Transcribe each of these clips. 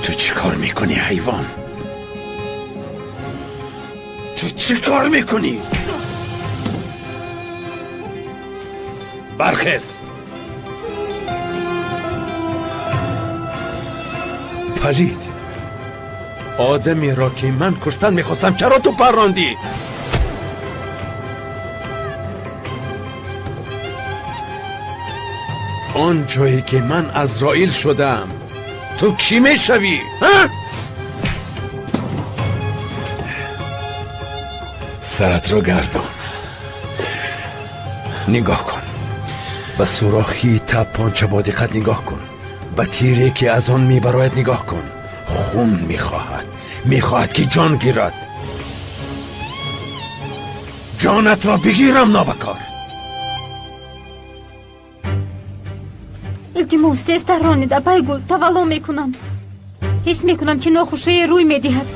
Ту чӣ кор мекунӣ, ҳайвон? Ту чӣ кор мекунӣ? Бархез! Палид! Одамеро ки ман куштан мехостам, чаро ту паррондӣ? Он ҷое ки ман Азроил шудам, ту кӣ мешавӣ? Саратро гардон, нигоҳ кун, ба сӯрохи тапонча бо диққат нигоҳ кун, ба тире ки аз он мебарояд нигоҳ кун. Хун мехоҳад, мехоҳад ки ҷон гирад. Ҷонатро бигирам, нобакор. Илтимос, тезтар ронед, апай Гул, тавалло мекунам. Ҳис мекунам, чӣ нохушие рӯй медиҳад.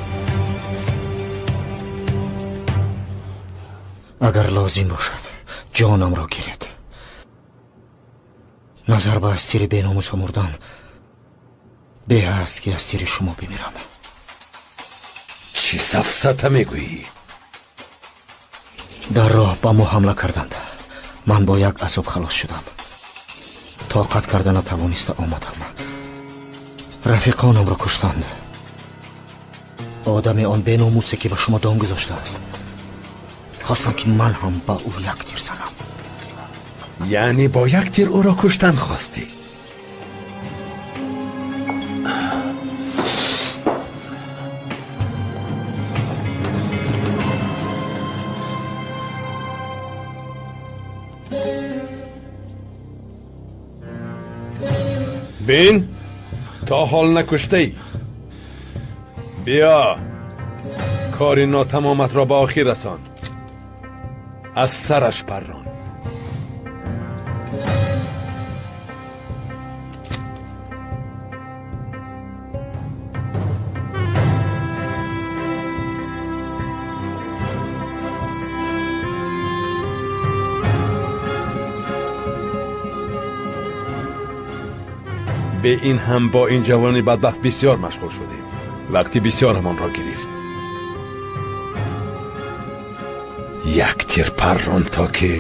Агар лозим бошад, ҷонамро гиред. Назар ба аз тири беномуса мурдан беҳ аст ки аз тири шумо бимирам. Чӣ сафсата мегӯӣ? Дар роҳ ба мо ҳамла карданд. Ман бо як азоб халос шудам. Тоқат карда натавониста омадам. Рафиқонамро куштанд. Одами он беномусе ки ба шумо дом гузоштааст, хостам ки ман ҳам ба ӯ як тир занам. Яъне бо як тир ӯро куштан хостӣ? Бин, то ҳол накуштаӣ. Биё, кори нотамоматро ба охир расон. Аз сараш паррон. Бе ин ҳам бо ин ҷавони бадбахт бисёр машғул шудем. Вақти бисёрамонро гирифт. Як тир паррон то ки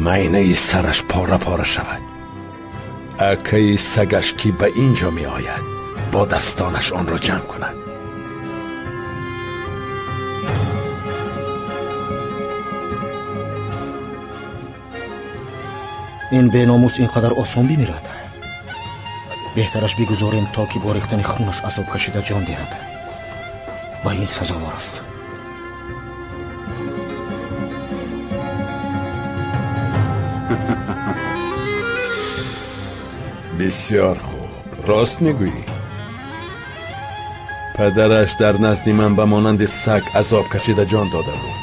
майнаи сараш пора пора шавад. Акаи сагаш ки ба ин ҷо меояд, бо дастонаш онро ҷамъ кунад. Ин беномус ин қадар осон бимирад? Беҳтараш бигузорем то ки бо рехтани хунаш азоб кашида ҷон диҳад. Ба ин сазовор аст. Бисёр хуб, рост мегӯӣ. Падараш дар назди ман ба монанди саг азоб кашида ҷон дода буд.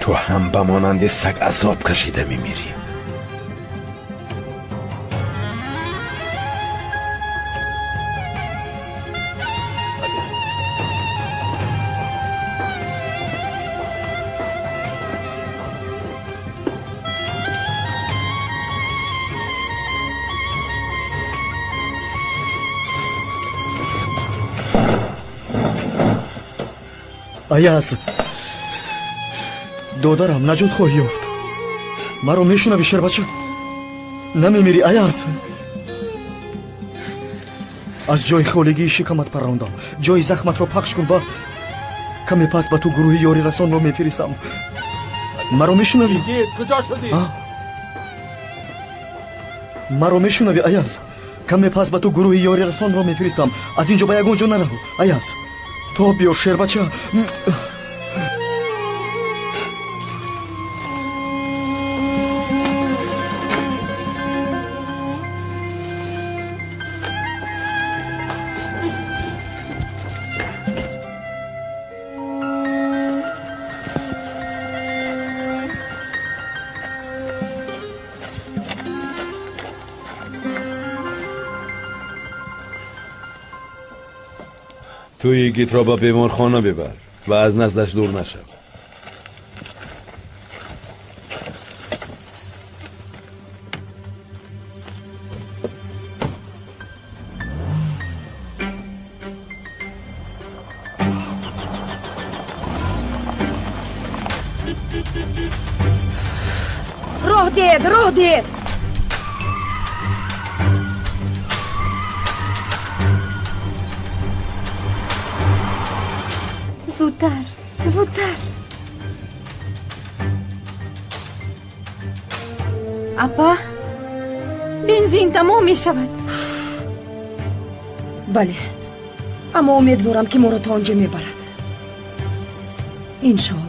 Ту ҳам ба монанди саг азоб кашида мемирӣ. Аяз, додарам, наҷот хоҳӣ ёфт. Маро мешунавӣ, шербача? Намемирӣ, Аяз. Аз ҷои холигии шикамат паррондам. Ҷои захматро пахш кун ва каме пас ба ту гурӯҳи ёрирасонро мефиристам. Маро мешунавӣ? Куҷо шудӣ? Маро мешунавӣ, Аяз? Каме пас ба ту гурӯҳи ёрирасонро мефиристам. Аз ин ҷо ба ягон ҷо нарав, Аяз. То биё, шербача. Ту йигитро ба беморхона бибар ва аз наздаш дур нашав. Диҳед, роҳ диҳед. Зудтар, зудтар. Апа, бензин тамом мешавад. Бале, аммо умедворам, ки моро то он ҷо мебарад. Иншоаллоҳ.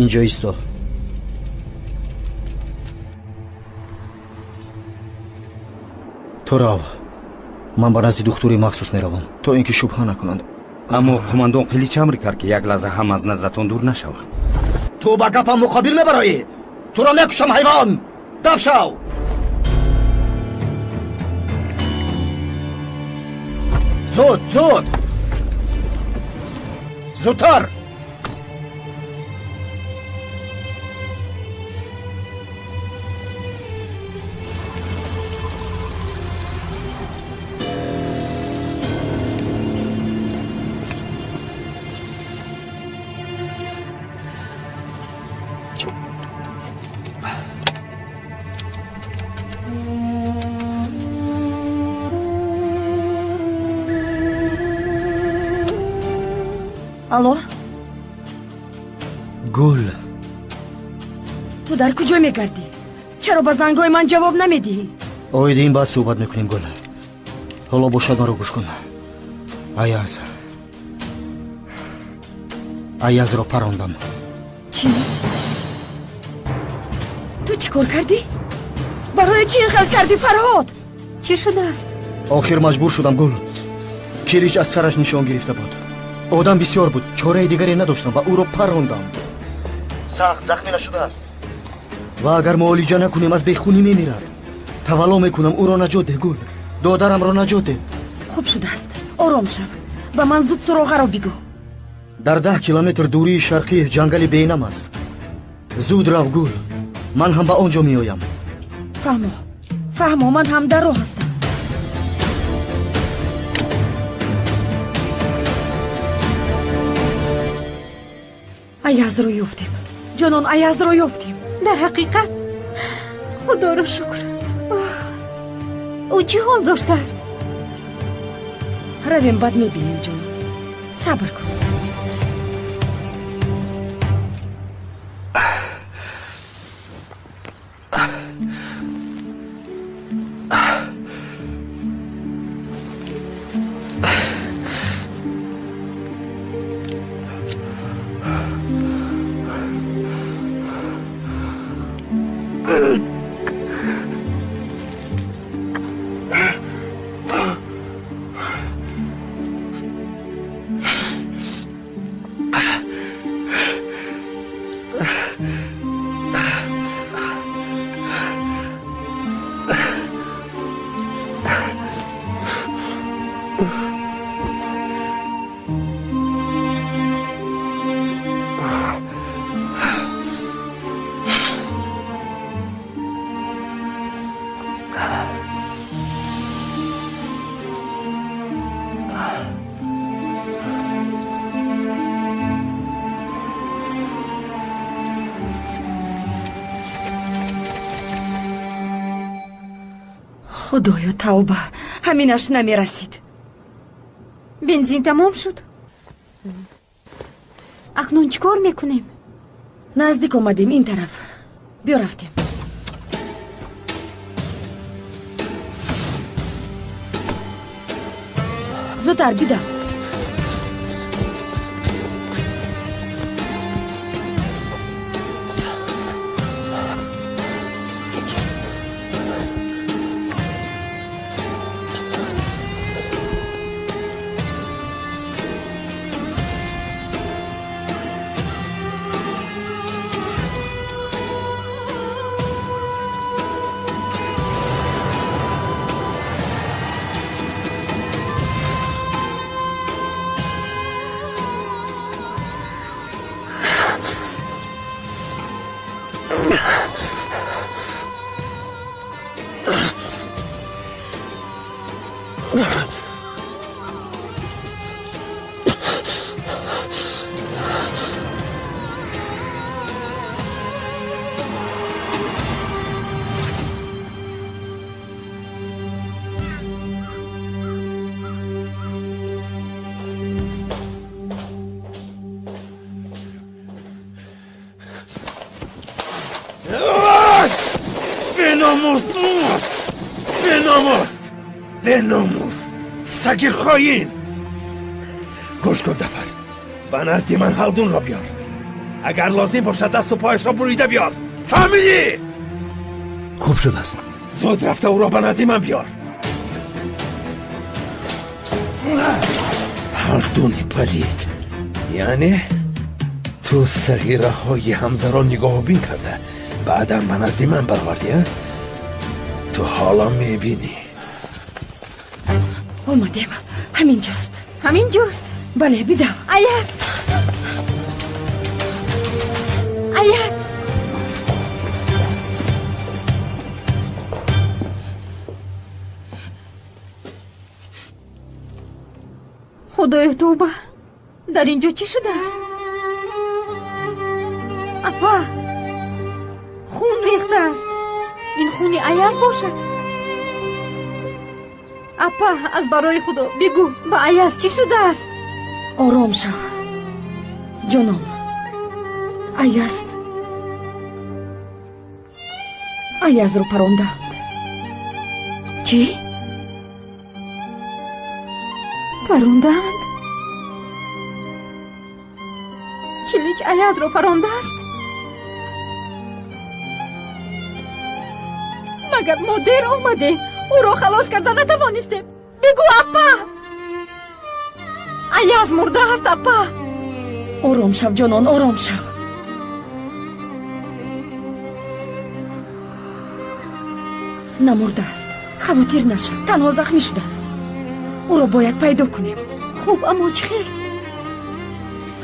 Инҷо исто. Ту рав. Ман ба назди духтури махсус меравам, то ин ки шубҳа накунанд. Аммо қумандон Қилич амр кард, ки як лаҳза ҳам аз наздатон дур нашавам. Ту ба гапам муқобил мебароӣ? Туро мекушам, ҳайвон! Даф шав! Зуд, зуд! Зудтар! Алло? Гул. Ту дар куҷо мегардӣ? Чаро ба зангҳои ман ҷавоб намедиҳӣ? Оиди ин баъд суҳбат мекунем, Гул. Ҳоло бошад, маро гӯш кун. Аяз. Аязро парондам. Чӣ? Ту чӣ кор кардӣ? Барои чӣ ин хел кардӣ, Фарҳод? Чӣ шудааст? Охир маҷбур шудам, Гул. Килич аз сараш нишон гирифта буд. Одам бисёр буд, чораи дигаре надоштам ва ӯро парондам. Сахт захмӣ нашудааст. Ва агар муолиҷа накунем, аз бехунӣ мемирад. Тавалло мекунам, ӯро наҷот деҳ, Гул. Додарамро наҷот деҳ. Хуб шудааст, ором шав. Ба ман зуд суроғаро бигӯ. Дар 10 километр дурии шарқӣ ҷангали бенам аст. Зуд рав, Гул. Ман ҳам ба он ҷо меоям. Фаҳмо, фаҳмо, ман ҳам дар роҳ ҳастам. Аязро ёфтем, ҷонон, Аязро ёфтем. Дар ҳақиқат худоро шукр. Ӯ чӣ ҳол доштааст? Равем, баъд мебинем, ҷонон. Сабр кун. Худоё, тавба, ҳаминаш намерасид. Бензин тамом шуд. Акнун чӣ кор мекунем? Наздик омадем, ин тараф. Биё, рафтем. Зудтар бидав. Беномус, саги хоин! Гӯш кун, Зафар, ба назди ман Ҳалдунро биёр. Агар лозим бошад, дасту пояшро бурида биёр. Фаҳмидӣ? Хуб шудааст. Зуд рафта ӯро ба назди ман биёр. Ҳалдуни палид, яъне ту сағираҳои Ҳамзаро нигоҳубин карда, баъдан ба назди ман баровардӣ, а? Ту ҳоло мебинӣ. Омадем. Ҳамин ҷост. Ҳамин ҷост? Бале, бидав. Аяз! Аяз! Худоё, тавба! Дар ин ҷо чӣ шудааст? Апа! Хун рехтааст. Ин хуни Аяз бошад? Апа, аз барои Худо бигӯ, ба Аяз чӣ шудааст? Ором шав, ҷонон. Аяз Аязро парондаанд. Чӣ? Парондаанд? Килич Аязро парондааст? Магар мо дер омадем? Ӯро халос карда натавонистем. Бигӯ, апа! Аяз мурдааст, апа! Ором шав, ҷонон, ором шав. Намурдааст. Хавотир нашав. Танҳо захмӣ шудааст. Ӯро бояд пайдо кунем. Хуб, аммо чӣ хел?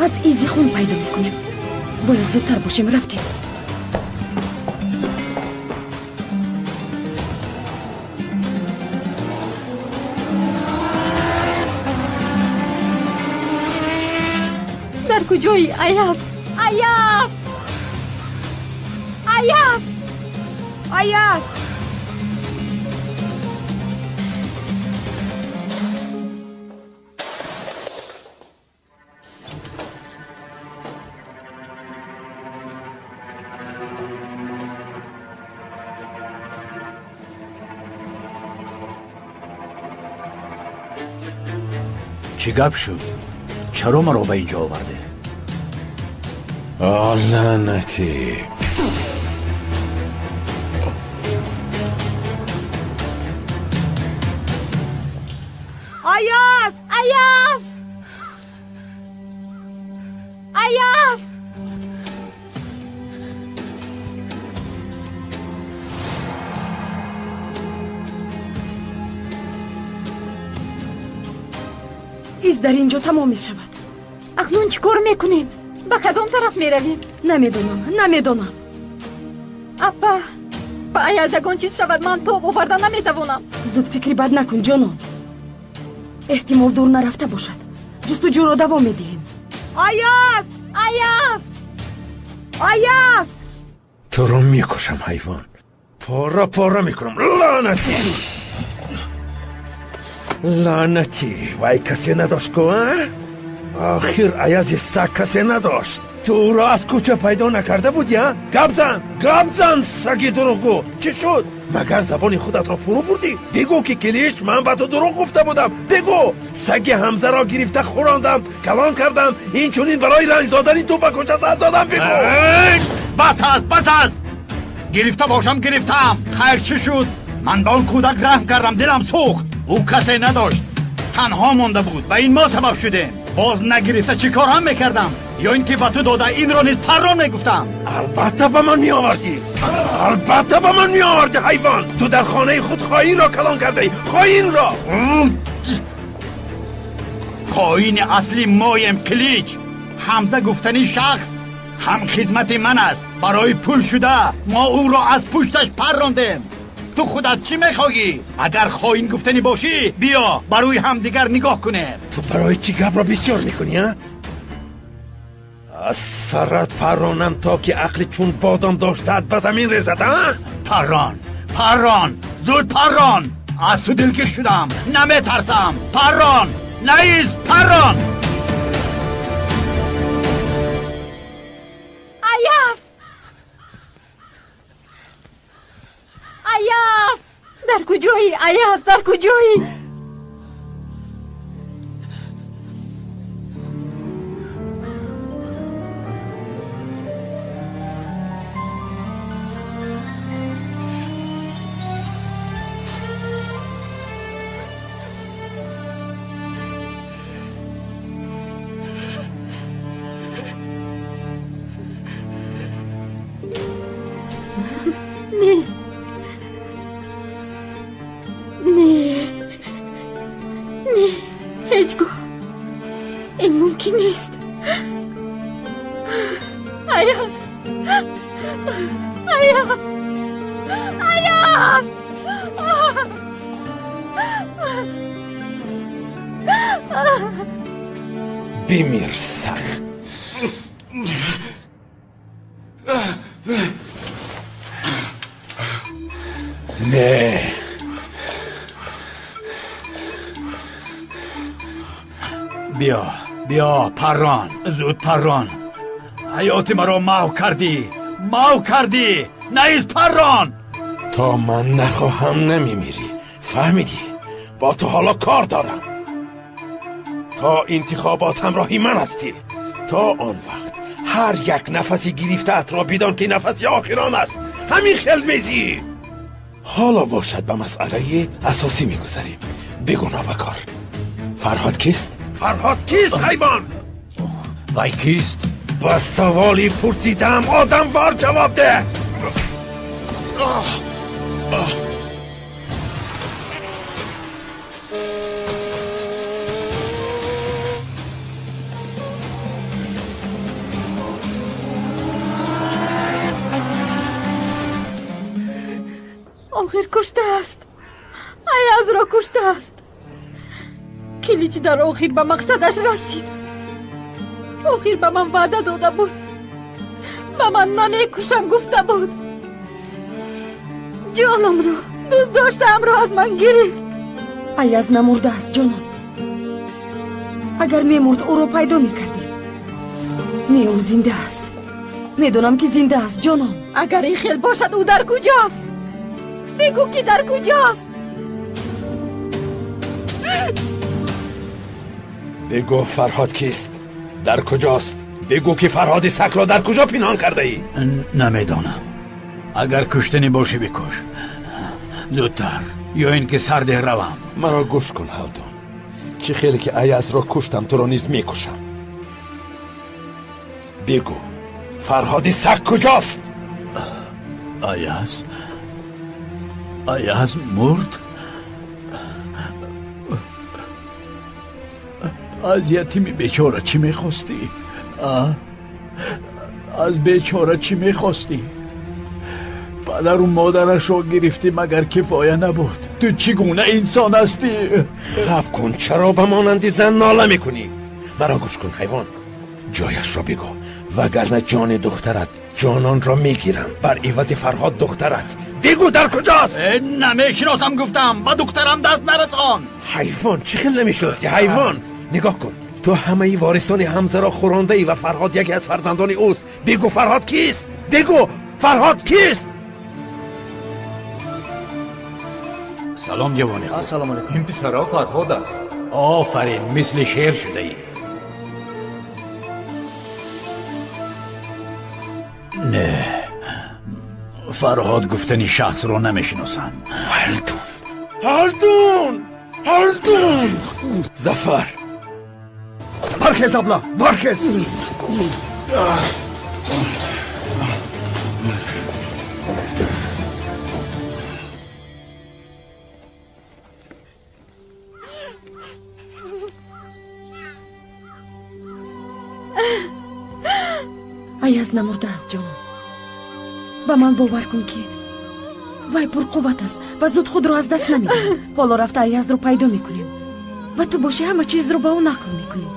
Аз изи хун пайдо мекунем. Бояд зудтар бошем. Рафтем. Дар куҷои Аяз? Аяз! Аяз! Аяз! Чӣ гап шуд? Чаро маро ба ин ҷо оварде? О, лаънатӣ! Аяз! Аяз! Аяз! Из дар ин ҷо тамом мешавад. Акнун чӣ кор мекунем? Ба кадом тараф меравем? Намедонам, намедонам. Апа, ба Аяз ягон чиз шавад, ман тоб оварда наметавонам. Зуд фикри бад накун, ҷонон. Эҳтимол дур нарафта бошад. Ҷустуҷӯро давом медиҳем. Аяз! Аяз! Аяз! Туро мекушам, ҳайвон. Пора пора мекунам. Лаънатӣ! Лаънатӣ! Вай касе надошт ку, а? Охир Аязи саг касе надошт. Ту ӯро аз кӯча пайдо накарда будӣ, а? Гап зан! Гап зан, саги дурӯғгӯ! Чӣ шуд? Магар забони худатро фурӯ бурдӣ? Бигӯ ки Килич, ман ба ту дурӯғ гуфта будам. Бигӯ саги Ҳамзаро гирифта хӯрондам, калон кардам, инчунин барои ранҷ додани ту ба кӯча сар додам. Бигӯ. Бас аст, бас аст. Гирифта бошам, гирифтаам. Хайр, чӣ шуд? Ман ба он кӯдак раҳм кардам, дилам сӯхт. Ӯ касе надошт, танҳо монда буд. Ба ин мо сабаб шудем. Боз нагирифта чӣ кор ҳам мекардам? Ё ин ки ба ту дода инро низ паррон мегуфтам? Албатта ба ман меовардӣ, албатта ба ман меовардӣ. Ҳайвон, ту дар хонаи худ хоинро калон кардаӣ, хоинро. Хоини асли моем, Килич. Ҳамза гуфтани шахс ҳам хизмати ман аст. Барои пул шуда мо ӯро аз пушташ паррондем. Ту худат чӣ мехоҳӣ? Агар хоин гуфтанӣ бошӣ, биё ба рӯи ҳамдигар нигоҳ кунем. Ту барои чӣ гапро бисёр мекунӣ, а? Аз сарат парронам то ки ақли чун бодом доштаат ба замин резад, а? Паррон, паррон, зуд паррон. Аз ту дилгир шудам, наметарсам. Паррон, наист, паррон. Аяз! Аяз! Дар куҷоӣ? Аяз, дар куҷоӣ? Не, ҳеҷ гоҳ ин мумкин нест. Аяз, Аяз, Аяз! Бимир, саг. Не. Биё, биё, паррон, зуд паррон. Ҳаёти маро маҳв кардӣ, маҳв кардӣ. Наист, паррон. То ман нахоҳам намемирӣ, фаҳмидӣ? Бо ту ҳоло кор дорам. То интихобот ҳамроҳи ман ҳастӣ. То он вақт ҳар як нафаси гирифтаатро бидон ки нафаси охирон аст. Ҳамин хел мезӣ. Ҳоло бошад ба масъалаи асосӣ мегузарем. Бигӯ нобакор, Фарҳод кист? Фарҳод кист, ҳайвон? Вай кист? Ба саволи пурсидаам одамвор ҷавоб деҳ. Охир куштааст, Аязро куштааст. Килич дар охир ба мақсадаш расид. Охир ба ман ваъда дода буд, ба ман намекушам гуфта буд. Ҷонамро, дӯст доштаамро аз ман гирифт. Аяз намурдааст, ҷонам. Агар мемурд, ӯро пайдо мекардем. Не, ӯ зинда аст. Медонам ки зинда аст, ҷонам. Агар ин хел бошад, ӯ дар куҷост? Бигӯ ки дар куҷост. Бигӯ Фарҳод кист? Дар куҷост? Бигӯ ки Фарҳоди сагро дар куҷо пинҳон кардаӣ? Намедонам. Агар куштанӣ бошӣ бикуш. Зудтар, ё ин ки сардеҳ равам. Маро гӯш кун, Ҳалдун. Чӣ хеле ки Аязро куштам, туро низ мекушам. Бигӯ Фарҳоди саг куҷост? Аяз, Аяз мурд? Аз ятими бечора чӣ мехостӣ? Аз бечора чӣ мехостӣ? Падару модарашро гирифтӣ, магар кифоя набуд? Ту чӣ гуна инсон ҳастӣ? Хаб кун, чаро ба монанди зан нола мекунӣ? Маро гӯш кун, ҳайвон. Ҷояшро бигӯ, вагарна ҷони духтарат ҷононро мегирам бар ивази Фарҳод духтарат. Бигӯ дар куҷост? Намешиносам гуфтам, ба духтарам даст нарасон. Ҳайвон, чӣ хел намешиносӣ? Ҳайвон, нигоҳ кун, ту ҳамаи ворисони Ҳамзаро хӯрондаӣ ва Фарҳод яке аз фарзандони ӯст. Бигӯ Фарҳод кист? Бигӯ Фарҳод кист? Салом ҷавони хуб. Ассалому алайкум. Ин писаро Фарҳод аст. Офарин, мисли шер шудаӣ. Не, Фарҳод гуфтани шахсро намешиносам. Ҳалдун, Ҳалдун, Ҳалдун! Зафар! Бархез, абла, бархез! Аяз намурдааст, ҷонон. Ба ман бовар кун, ки вай пурқувват аст ва зуд худро аз даст намедиҳад. Ҳоло рафта Аязро пайдо мекунем ва ту бошӣ ҳама чизро ба ӯ нақл мекунӣ.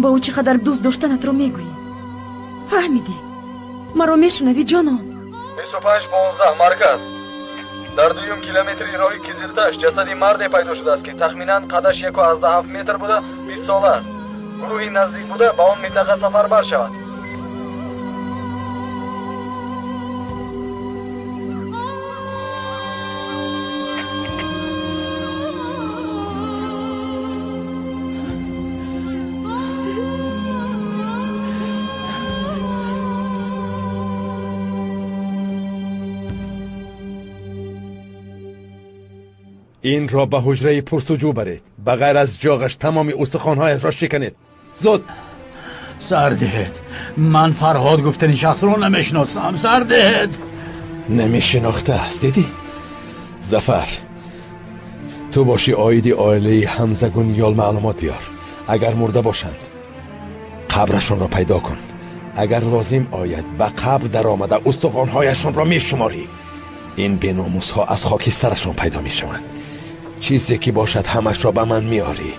Ба ӯ чӣ қадар дӯст доштанатро мегӯӣ. Фаҳмидӣ? Маро мешунавӣ, ҷонон? 25-15 марказ. Дар дуюм километри роҳи Кизилташ ҷасади марде пайдо шудааст, ки тахминан қадаш 1,7 метр буда, 20 сола аст. Гурӯҳи наздик буда ба он минтақа сафарбар шавад. Инро ба ҳуҷраи пурсуҷӯ баред. Ба ғайр аз ҷоғаш тамоми устухонҳояшро шиканед. Зуд! Сар диҳед, ман Фарҳод гуфтани шахсро намешиносам. Сар диҳед. Намешинохтааст, дидӣ? Зафар, ту бошӣ оиди оилаи Ҳамзагунёл маълумот биёр. Агар мурда бошанд, қабрашонро пайдо кун. Агар лозим ояд, ба қабр даромада устухонҳояшонро мешуморӣ. Ин беномусҳо аз хокистарашон пайдо мешаванд. Чизе ки бошад, ҳамашро ба ман меорӣ.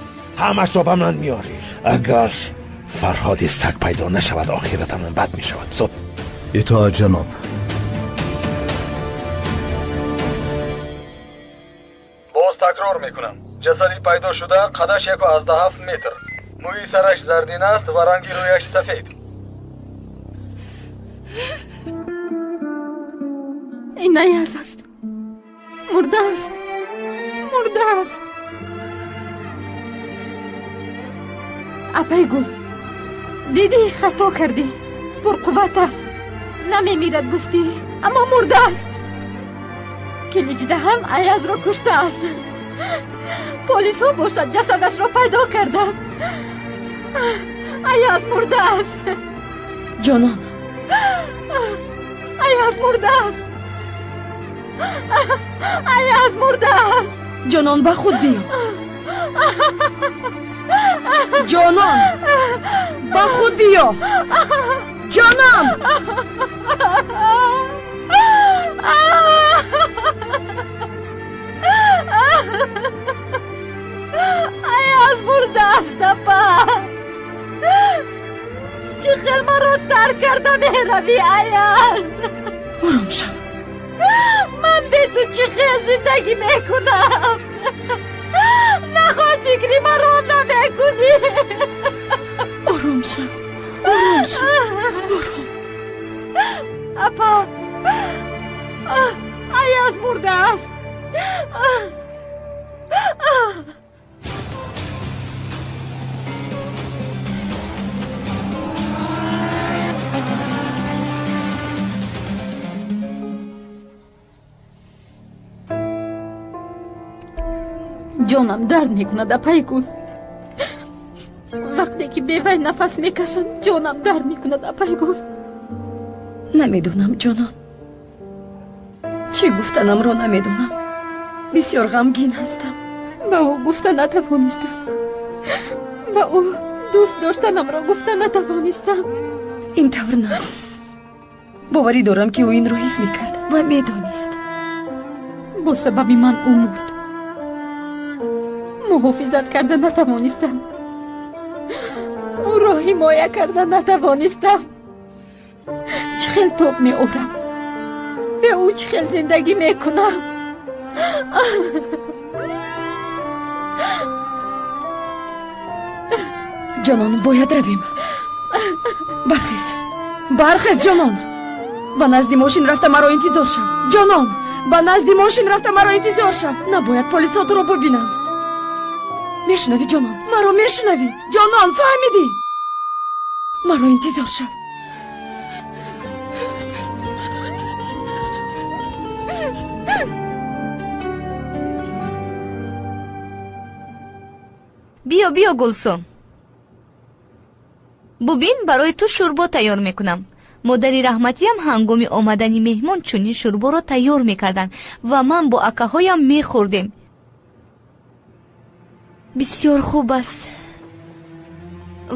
Ҳамашро ба ман меорӣ. Агар Фарҳоди саг пайдо нашавад, охиратамон бад мешавад. Зуд! Итоат, ҷаноб. Боз такрор мекунам. Ҷасади пайдо шуда қадаш 1,7 метр. Мӯи сараш зардин аст ва ранги рӯяш сафед. Ин Аяз аст. Мурдааст. Мурдааст. Апай Гул, дидӣ, хато кардӣ. Пурқувват аст. Намемирад гуфтӣ, аммо мурдааст. Килиҷда ҳам Аязро куштааст. Полисҳо бошад ҷасадашро пайдо карданд. Аяз мурдааст. Ҷонон. Аяз мурдааст. Аяз мурдааст. Ҷонон, ба худ биё. Ҷонон, ба худ биё. Ҷонон! Аяз мурдааст, апа. Чӣ хел маро тарк карда меравӣ, Аяз? Ором шав. Ман бе ту чӣ хел зиндагӣ мекунам? Нахоҳ фикри маро намекунӣ. Ором шав, ором шав, ором. Апа, Аяз мурдааст. Ҷонам дард мекунад, апай Гул. Вақте ки бевай нафас мекашам, ҷонам дард мекунад, апай Гул. Намедонам, ҷонон. Чӣ гуфтанамро намедонам. Бисёр ғамгин ҳастам. Ба ӯ гуфта натавонистам. Ба ӯ дӯст доштанамро гуфта натавонистам. Ин тавр на. Боварӣ дорам, ки ӯ инро ҳис мекард ва медонист. Бо сабаби ман ӯ мурд. Муҳофизат карда натавонистам. Ӯро ҳимоя карда натавонистам. Чӣ хел тоб меорам? Бе ӯ чӣ хел зиндагӣ мекунам? Ҷонон, бояд равем. Бархез, бархез, ҷонон. Ба назди мошин рафта маро интизор шав. Ҷонон, Ба назди мошин рафта маро интизор шав. Набояд полисҳо туро бубинанд. Мешунавӣ, ҷонон? Маро мешунавӣ? Ҷонон, фаҳмидӣ? Маро интизор шав. Биё, биё, Гулсум. Бубин, барои ту шӯрбо тайёр мекунам. Модари раҳматиям ҳангоми омадани меҳмон чунин шӯрборо тайёр мекарданд ва ман бо акаҳоям мехӯрдем. Бисёр хуб аст.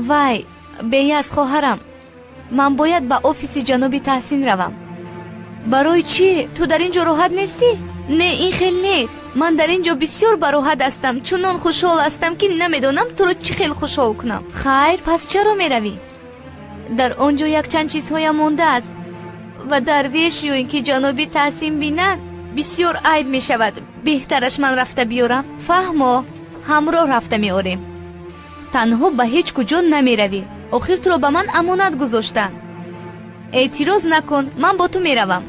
Вай, Беяз, хоҳарам, ман бояд ба офиси ҷаноби Таҳсин равам. Барои чӣ? Ту дар ин ҷо роҳат нестӣ? Не, ин хел нест. Ман дар ин ҷо бисёр бароҳат ҳастам. Чунон хушҳол ҳастам, ки намедонам туро чӣ хел хушҳол кунам. Хайр, пас чаро меравӣ? Дар он ҷо якчанд чизҳоям мондааст ва Дарвеш ё ин ки ҷаноби Таҳсин бинад, бисёр айб мешавад. Беҳтараш ман рафта биёрам. Фаҳмо, ҳамроҳ рафта меорем. Танҳо ба ҳеҷ куҷо намеравӣ. Охир туро ба ман амонат гузоштанд. Эътироз накун, ман бо ту меравам.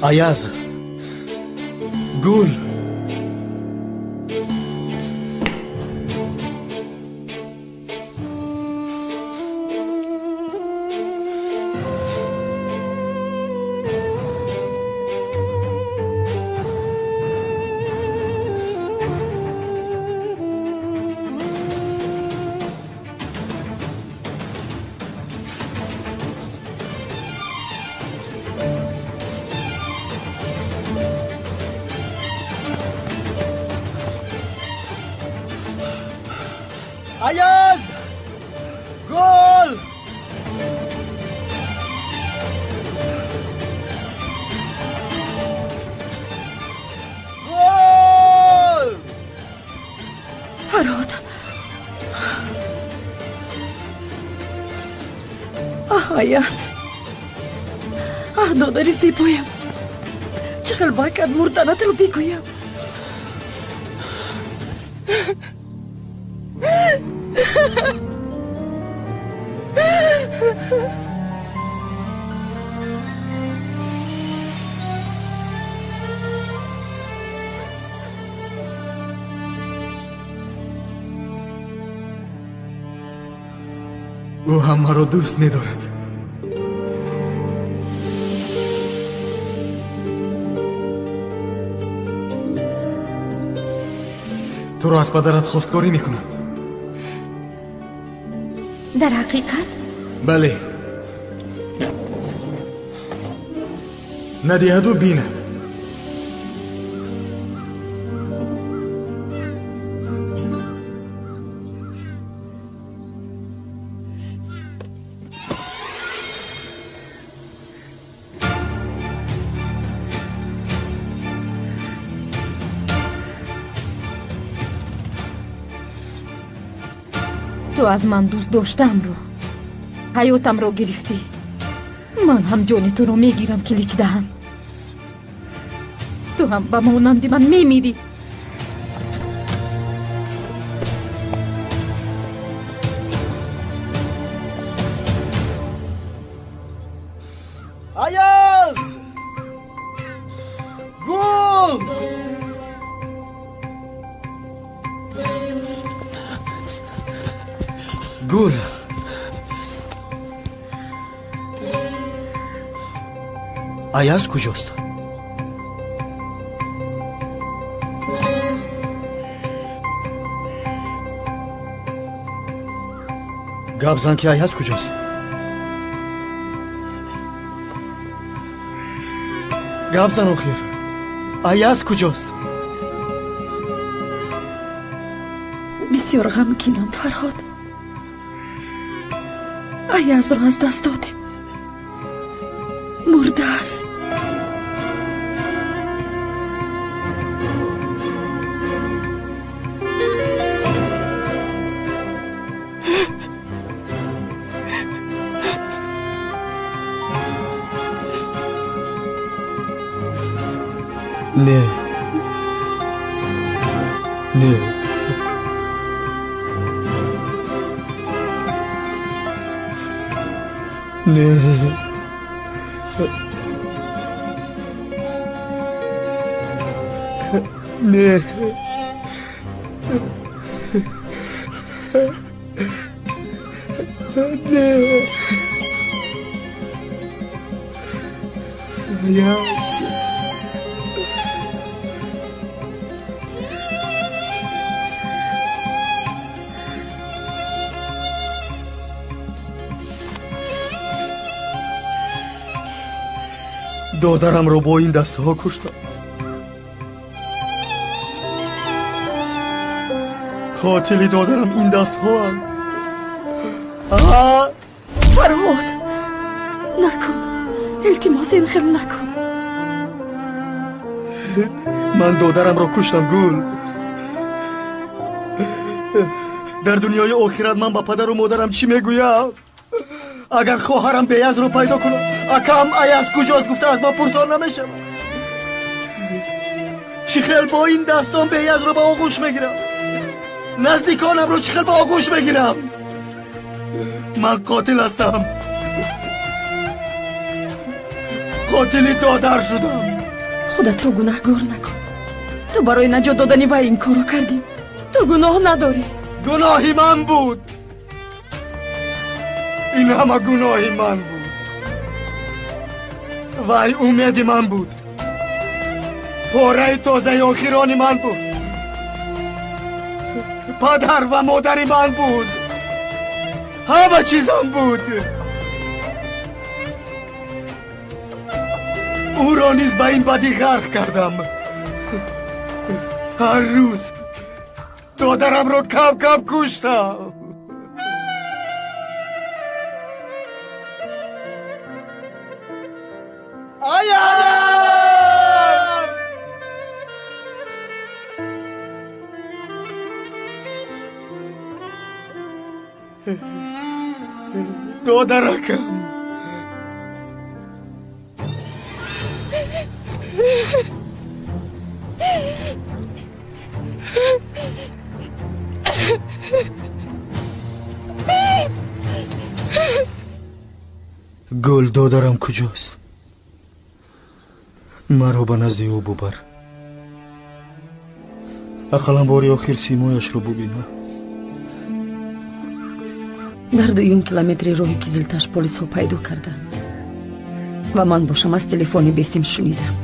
Аяз, Гул. Аяз! Гул! Гул! Фарҳод! Аҳ, Аяз! Аҳ, додари зебоям! Чӣ хел бакад мурданатро бигӯям? Ӯ ҳам маро дӯст медорад. Туро аз падарат хостгорӣ мекунам. Дар ҳақиқат? Бале. Надиҳаду бинад. Ту аз ман дӯст доштаамро, ҳаётамро гирифтӣ. Ман ҳам ҷони туро мегирам, Киличдаҳан. Ту ҳам ба монанди ман мемирӣ. Аяз! Гул! Гул, Аяз куҷост? Гап зан, ки Аяз куҷост? Гап зан, охир, Аяз куҷост? Бисёр ғамгинам, Фарҳод. Аязро аз даст додем, мурдааст. Не, не, не, не, не. Аяз. Додарамро бо ин дастҳо куштам. Қотили додарам ин дастҳоанд. Фарҳод, накун, илтимос, ин хел накун. Ман додарамро куштам, Гул. Дар дунёи охират ман ба падару модарам чӣ мегӯям? Агар хоҳарам Беязро пайдо кунад, акам Аяз куҷост гуфта аз ман пурсон намешавад. Чӣ хел бо ин дастон Беязро ба оғӯш мегирам? Наздиконамро чӣ хел ба оғӯш мегирам? Ман қотил ҳастам. Қотили додар шудам. Худатро гунаҳгор накун. Ту барои наҷот додани вай ин корро кардӣ. Ту гуноҳ надорӣ. Гуноҳи ман буд. Ин ҳама гуноҳи ман буд. Вай умеди ман буд. Пораи тозаи охирони ман буд. Падар ва модари ман буд. Ҳама чизам буд. Ӯро низ ба ин бадӣ ғарқ кардам. Ҳар рӯз додарамро кам кам куштам. Аяз! Додаракам! Гул, додарам куҷост? Маро ба назди ӯ бубар. Ақаллан бори охир симояшро бубинам. Дар дуюм километри роҳи Кизилташ полисҳо пайдо карданд ва ман бошам аз телефони бесим шунидам.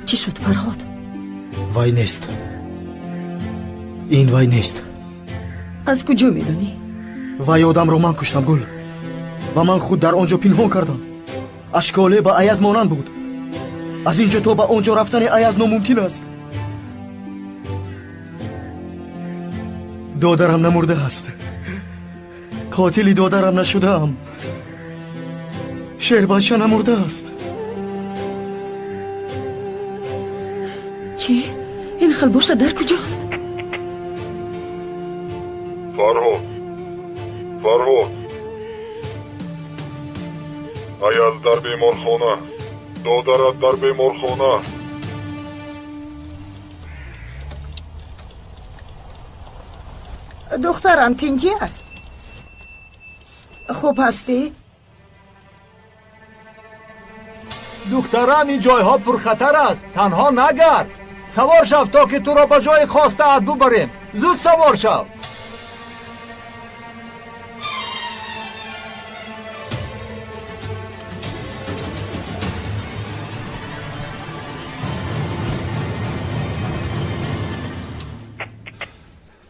Чӣ шуд, Фарҳод? Вай нест. Ин вай нест. Аз куҷо медонӣ? Вай одамро ман куштам, Гул. Ва ман худ дар он ҷо пинҳон кардам. Ашколе ба Аяз монанд буд. Аз ин ҷо то ба он ҷо рафтани Аяз номумкин аст. Додарам намурдааст. Қотили додарам нашудаам. Шербача намурдааст. Чӣ? Ин хел боша дар куҷост? Фарҳод, Фарҳод, Аяз дар беморхона, додарат дар беморхона. Духтарам тинҷӣ аст? Хуб ҳастӣ? Духтарам, ин ҷойҳо пурхатар аст. Танҳо нагард. Савор шав, то ки туро ба ҷои хостаат бубарем. Зуд савор шав.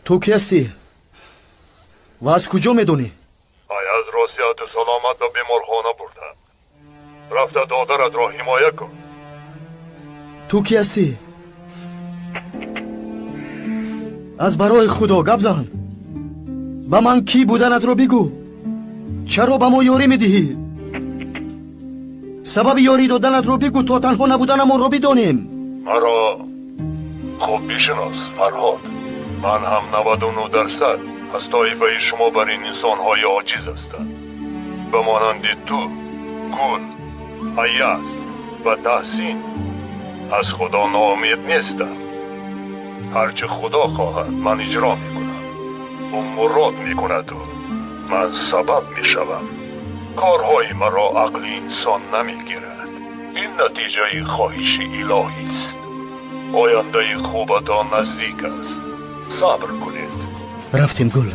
Ту кӣ ҳастӣ ва аз куҷо медонӣ? Аязро сиҳату саломат ба беморхона бурдам. Рафта додаратро ҳимоя кун. Ту кӣ ҳастӣ? Аз барои Худо гап зан. Ба ман кӣ буданатро бигӯ. Чаро ба мо ёрӣ медиҳӣ? Сабаби ёрӣ доданатро бигӯ, то танҳо набуданамонро бидонем. Маро хуб бишинос, Фарҳод. Ман ҳам 99% аз тоифаи шумо бар ин инсонҳои оҷиз ҳастам. Ба монанди ту, Гул, Аяз ва Таҳсин аз Худо ноумед нестам. Ҳарчи Худо хоҳад, ман иҷро мекунам. Ӯ мурод мекунаду ман сабаб мешавам. Корҳои маро ақли инсон намегирад. Ин натиҷаи хоҳиши илоҳист. Ояндаи хубатон наздик аст. Сабр кунед. Рафтем, Гул.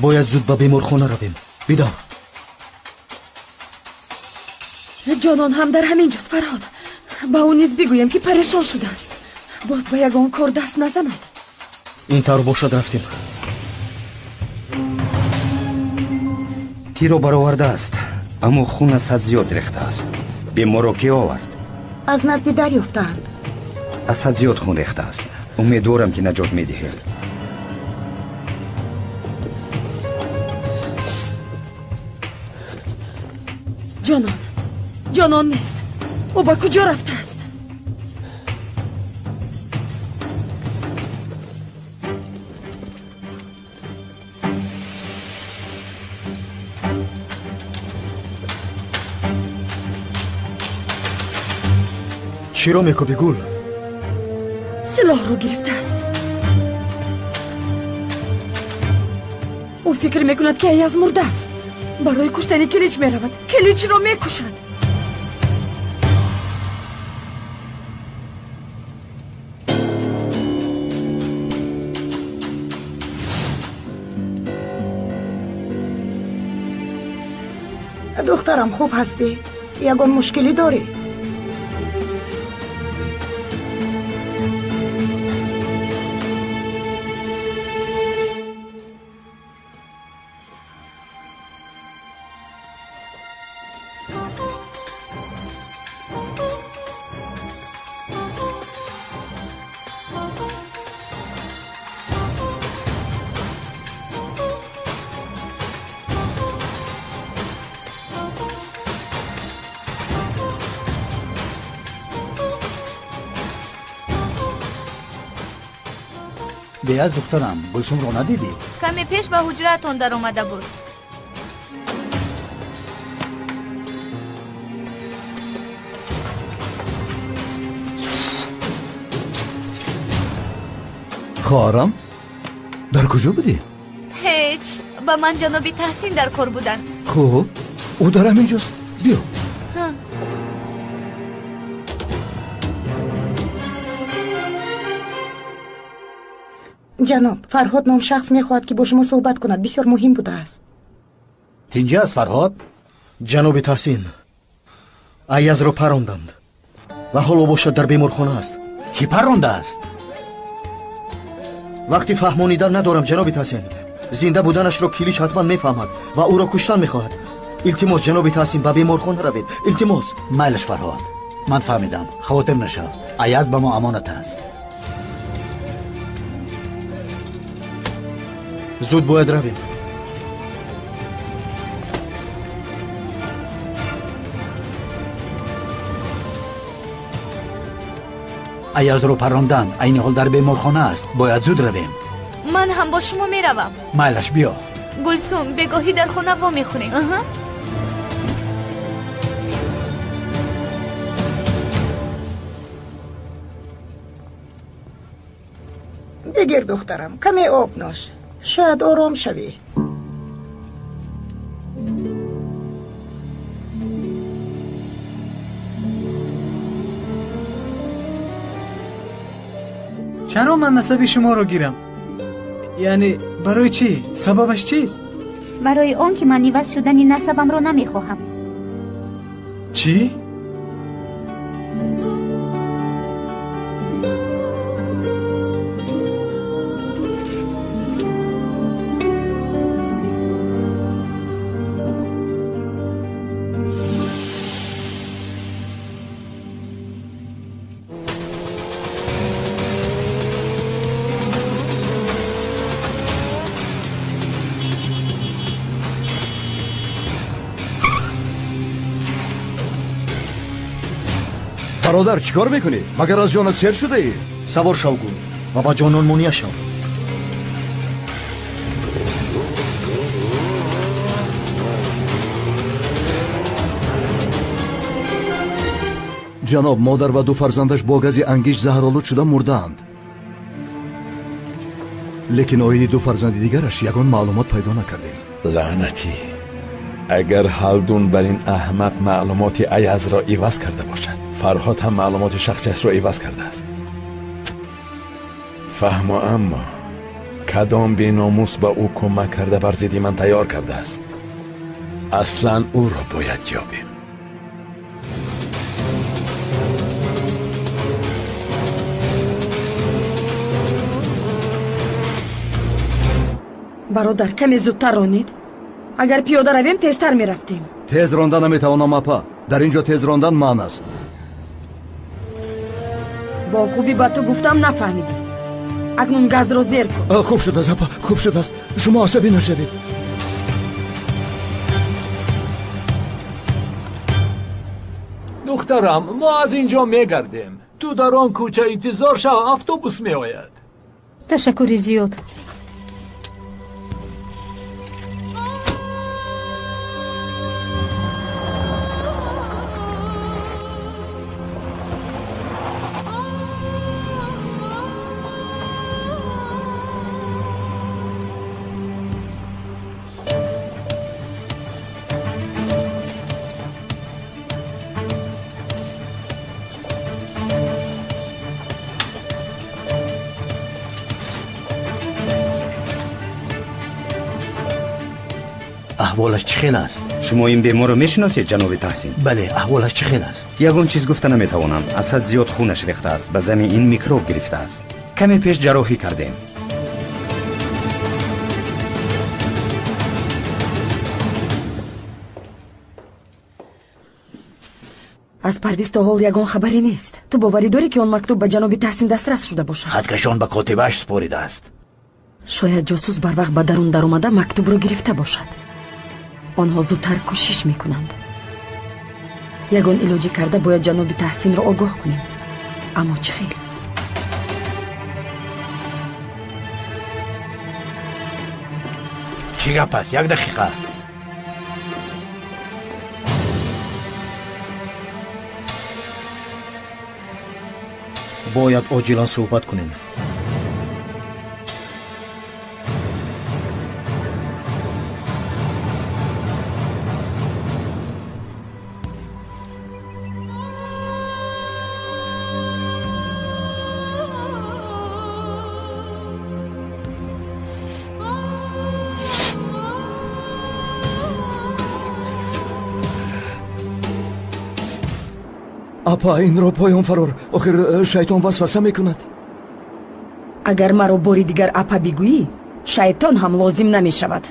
Бояд зуд ба беморхона равем. Бидав. Ҷонон ҳам дар ҳамин ҷост, Фарҳод. Ба ӯ низ бигӯем, ки парешон шудааст. Боз ба ягон кор даст назанад. Ин тавр бошад, рафтем. Тиро баровардааст, аммо хун аз ҳад зиёд рехтааст. Беморро кӣ овард? Аз назди дарёфтаанд. Аз ҳад зиёд хун рехтааст. Умедворам, ки наҷот медиҳем. Ҷонон, ҷонон нест. Ӯ ба куҷо рафтааст? Чиро мекӯбӣ, Гул? Силоҳро гирифтааст. Ӯ фикр мекунад, ки Аяз мурдааст. Барои куштани Килич меравад. Киличро мекушад. Духтарам, хуб ҳастӣ? Ягон мушкилӣ дорӣ? Беаз, духтарам, Гулсумро надидӣ? Каме пеш ба ҳуҷраатон даромада буд. Хоҳарам, дар куҷо будӣ? Ҳеҷ, ба ман ҷаноби Таҳсин дар кор буданд. Хуб, ӯ дар ҳамин ҷост. Биё. Ҷаноб, Фарҳод ном шахс мехоҳад, ки бо шумо суҳбат кунад. Бисёр муҳим будааст. Тинҷӣ аст, Фарҳод? Ҷаноби Таҳсин, Аязро паронданд ва ҳоло бошад дар беморхона аст. Кӣ парондааст? Вақти фаҳмонидан надорам, ҷаноби Таҳсин. Зинда буданашро Килич ҳатман мефаҳмад ва ӯро куштан мехоҳад. Илтимос, ҷаноби Таҳсин, ба беморхона равед. Илтимос. Майлаш, Фарҳод, ман фаҳмидам. Хавотир нашав. Аяз ба мо амонат аст. Зуд бояд равем. Аязро паронданд. Айни ҳол дар беморхона аст. Бояд зуд равем. Ман ҳам бо шумо меравам. Майлаш, биё. Гулсум, бегоҳӣ дар хона вомехӯрем. Бигир, духтарам, каме об нӯш. Шояд ором шавӣ. Чаро ман насаби шуморо гирам? Яъне барои чӣ? Сабабаш чист? Барои он ки ман иваз шудани насабамро намехоҳам. Чӣ? Бародар, чӣ кор мекунӣ? Магар аз ҷонат сер шудаӣ? Савор шав, Гул, ва ба ҷонон муния шав. Ҷаноб, модар ва ду фарзандаш бо гази ангиш заҳролуд шуда мурдаанд. Лекин оиди ду фарзанди дигараш ягон маълумот пайдо накардем. Лаънатӣ! Агар Ҳалдун бар ин аҳмақ маълумоти Аязро иваз карда бошад, Фарҳод ҳам маълумоти шахсияшро иваз кардааст. Фаҳмо, аммо кадом беномус ба ӯ кӯмак карда бар зидди ман тайёр кардааст? Аслан ӯро бояд ёбем. Бародар, каме зудтар ронед. Агар пиёда равем, тезтар мерафтем. Тез ронда наметавонам, апа. Дар ин ҷо тез рондан манъ аст. Бо хубӣ ба ту гуфтам, нафаҳмидӣ. Акнун газро зер кун. Хуб шудааст, апа, хуб шудааст. Шумо асабӣ нашавед. Духтарам, мо аз ин ҷо мегардем. Ту дар он кӯча интизор шав, автобус меояд. Ташаккури зиёд. Аҳволаш чӣ хел аст? Шумо ин беморро мешиносед, ҷаноби Таҳсин? Бале, аҳволаш чӣ хел аст? Ягон чиз гуфта наметавонам. Аз ҳад зиёд хунаш рехтааст. Ба зани ин микроб гирифтааст. Каме пеш ҷарроҳӣ кардем. Аз Парвиз то ҳол ягон хабаре нест. Ту боварӣ дорӣ, ки он мактуб ба ҷаноби Таҳсин дастрас шуда бошад? Хаткашон ба котибааш супоридааст. Шояд ҷосус барвақт ба дарун даромада мактубро гирифта бошад. Онҳо зудтар кӯшиш мекунанд. Ягон илоҷӣ карда бояд ҷаноби Таҳсинро огоҳ кунем. Аммо чӣ хел? Чӣ гап аст? Як дақиқа. Бояд оҷилан суҳбат кунем. Апа, инро поён фарор. Охир шайтон васваса мекунад. Агар маро бори дигар апа бигӯӣ, шайтон ҳам лозим намешавад.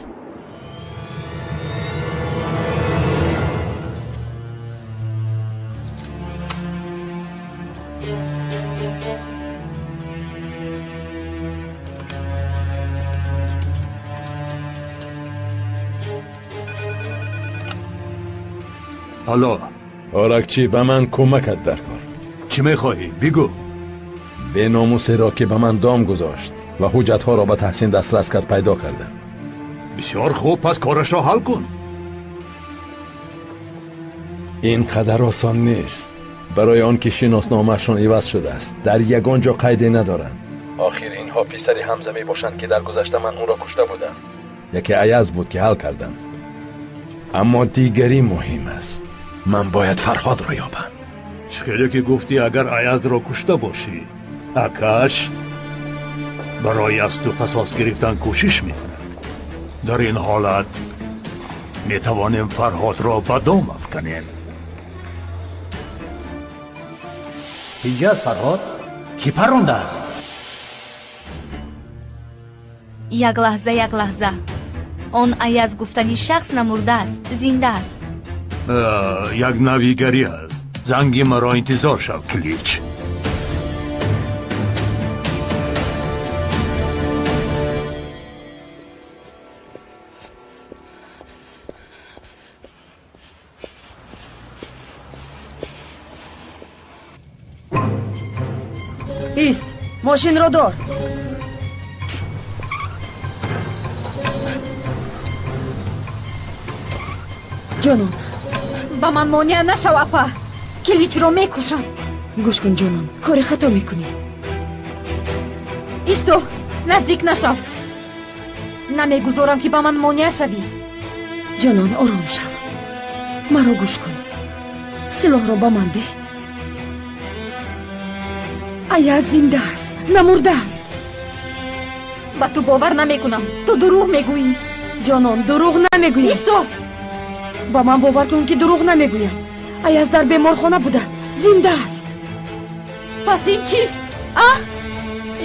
Алло. Оракчӣ, ба ман кӯмакат дар кор. Чӣ мехоҳӣ? Бигӯ. Беномусеро, ки ба ман дом гузошт ва ҳуҷҷатҳоро ба Таҳсин дастрас кард, пайдо кардам. Бисёр хуб, пас корашро ҳал кун. Ин қадар осон нест. Барои он ки шиносномаашон иваз шудааст, дар ягон ҷо қайде надоранд. Охир инҳо Онҳо писари Ҳамза мебошанд, ки дар гузашта ман ӯро кушта будам. Яке Аяз буд, ки ҳал кардам. Аммо дигарӣ муҳим аст. Ман бояд Фарҳодро ёбам. Чӣ хеле ки гуфтӣ, агар Аязро кушта бошӣ, акаш барои аз ту қасос гирифтан кӯшиш мекунад. Дар ин ҳолат метавонем Фарҳодро ба дом афканем. Ҳиҷаз, Фарҳод, кӣ паррондааст? Як лаҳза, як лаҳза. Он Аяз гуфтани шахс намурдааст, зинда аст. Як навигарӣ аст. Занги маро интизор шав, Килич. Ист, мошинро дор. Ҷонон, ба ман монеа нашав, апа. Киличро мекушам. Гӯш кун, ҷонон, кори хато мекунӣ. Исто, наздик нашав. Намегузорам, ки ба ман монеа шавӣ. Ҷонон, ором шав. Маро гӯш кун. Силоҳро ба ман деҳ. Аяз зинда аст, намурдааст. Ба ту бовар намекунам. Ту дурӯғ мегӯӣ. Ҷонон, дурӯғ намегӯям. Исто! Ба ман бовар кун, ки дурӯғ намегӯям. Аяз дар беморхона буда, зинда аст. Пас ин чист? А?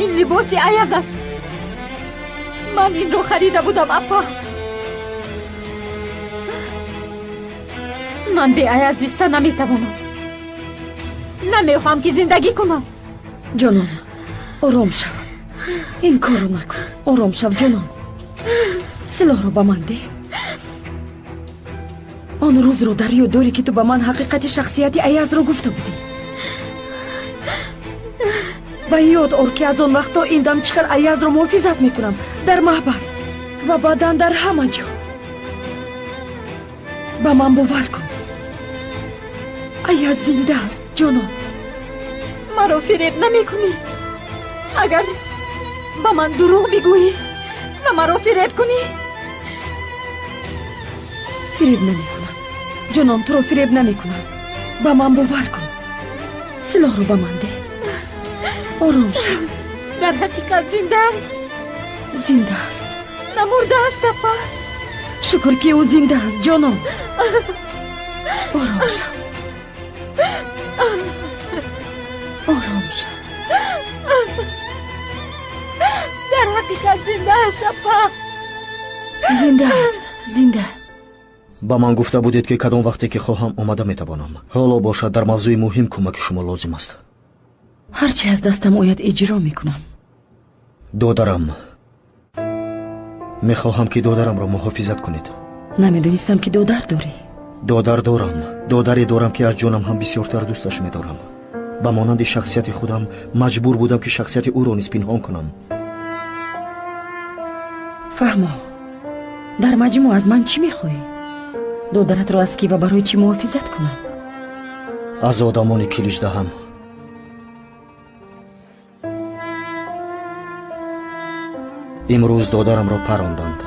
Ин либоси Аяз аст. Ман инро харида будам, апа. Ман бе Аяз зиста наметавонам. Намехоҳам, ки зиндагӣ кунам. Ҷонон, ором шав. Ин корро накун. Ором шав, ҷонон. Силоҳро ба ман деҳ. Он рӯзро дар ёд дорӣ, ки ту ба ман ҳақиқати шахсияти Аязро гуфта будӣ. Ба ёд ор, ки аз он вақт то ин дам чӣ хел Аязро муҳофизат мекунам дар маҳбас ва баъдан дар ҳама ҷо. Ба ман бовар кун. Аяз зинда аст, ҷонон. Маро фиреб намекунӣ. Агар ба ман дурӯғ бигӯӣ ва маро фиреб кунӣ. Фиреб намекунам. Ҷонон, туро фиреб намекунам. Ба ман бовар кун. Силоҳро ба ман деҳ. Ором шав. Дар ҳақиқат зинда аст. Зинда аст. Намурдааст, апа. Шукр, ки ӯ зинда аст, ҷонон. Ором шав. Ором шав. Дар ҳақиқат зинда аст, апа. Зинда аст, зинда. Ба ман гуфта будед, ки кадом вақте ки хоҳам омада метавонам. Ҳоло бошад, дар мавзӯи муҳим кӯмаки шумо лозим аст. Ҳарчи аз дастам ояд иҷро мекунам. Додарам. Мехоҳам, ки додарамро муҳофизат кунед. Намедонистам, ки додар дорӣ. Додар дорам. Додаре дорам, ки аз ҷонам ҳам бисёртар дӯсташ медорам. Ба монанди шахсияти худам маҷбур будам, ки шахсияти ӯро низ пинҳон кунам. Фаҳмо, дар маҷмӯъ аз ман чӣ мехоҳӣ? Додаратро аз кӣ ва барои чӣ муҳофизат кунам? Аз одамони Киличдаҳан. Имрӯз додарамро паронданд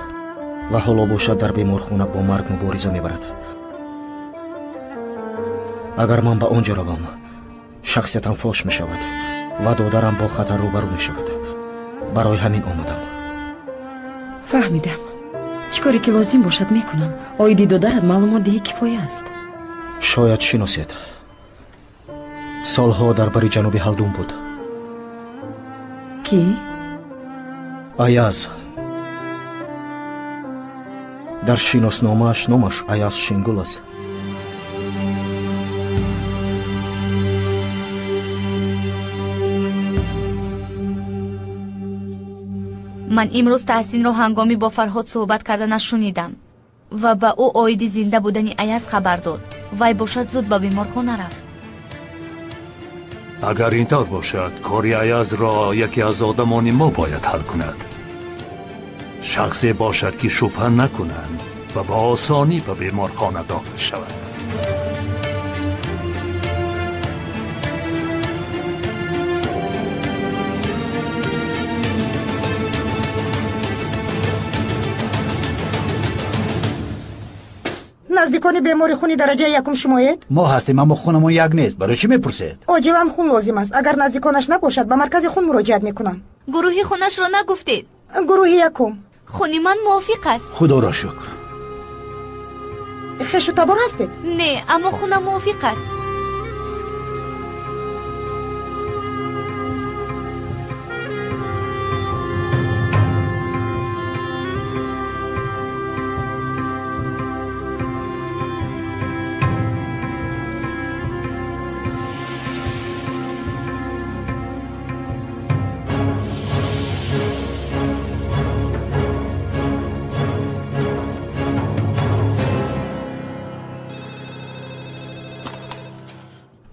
ва ҳоло бошад дар беморхона бо марг мубориза мебарад. Агар ман ба он ҷо равам, шахсиятам фош мешавад ва додарам бо хатар рӯбарӯ мешавад. Барои ҳамин омадам. Фаҳмидам. Чӣ коре ки лозим бошад мекунам. Оиди додарат маълумот диҳӣ кифоя аст. Шояд шиносед. Солҳо дар бари ҷануби Ҳалдун буд. Кӣ? Аяз. Дар шиносномааш номаш Аяз Шингул аст. Ман имрӯз Таҳсинро ҳангоми бо Фарҳод суҳбат карданаш шунидам ва ба ӯ оиди зинда будани Аяз хабар дод. Вай бошад зуд ба беморхона рафт. Агар ин тавр бошад, кори Аязро яке аз одамони мо бояд ҳал кунад. Шахсе бошад, ки шубҳа накунанд ва ба осонӣ ба беморхона дохил шавад. Наздикони бемори хуни дараҷаи якум шумоед? Мо ҳастем, аммо хунамон як нест. Барои чӣ мепурсед? Оҷилан хун лозим аст. Агар наздиконаш набошад, ба маркази хун муроҷиат мекунам. Гурӯҳи хунашро нагуфтед? Гурӯҳи якум. Хуни ман мувофиқ аст. Худоро шукр. Хешу табор ҳастед? Не, аммо хунам мувофиқ аст.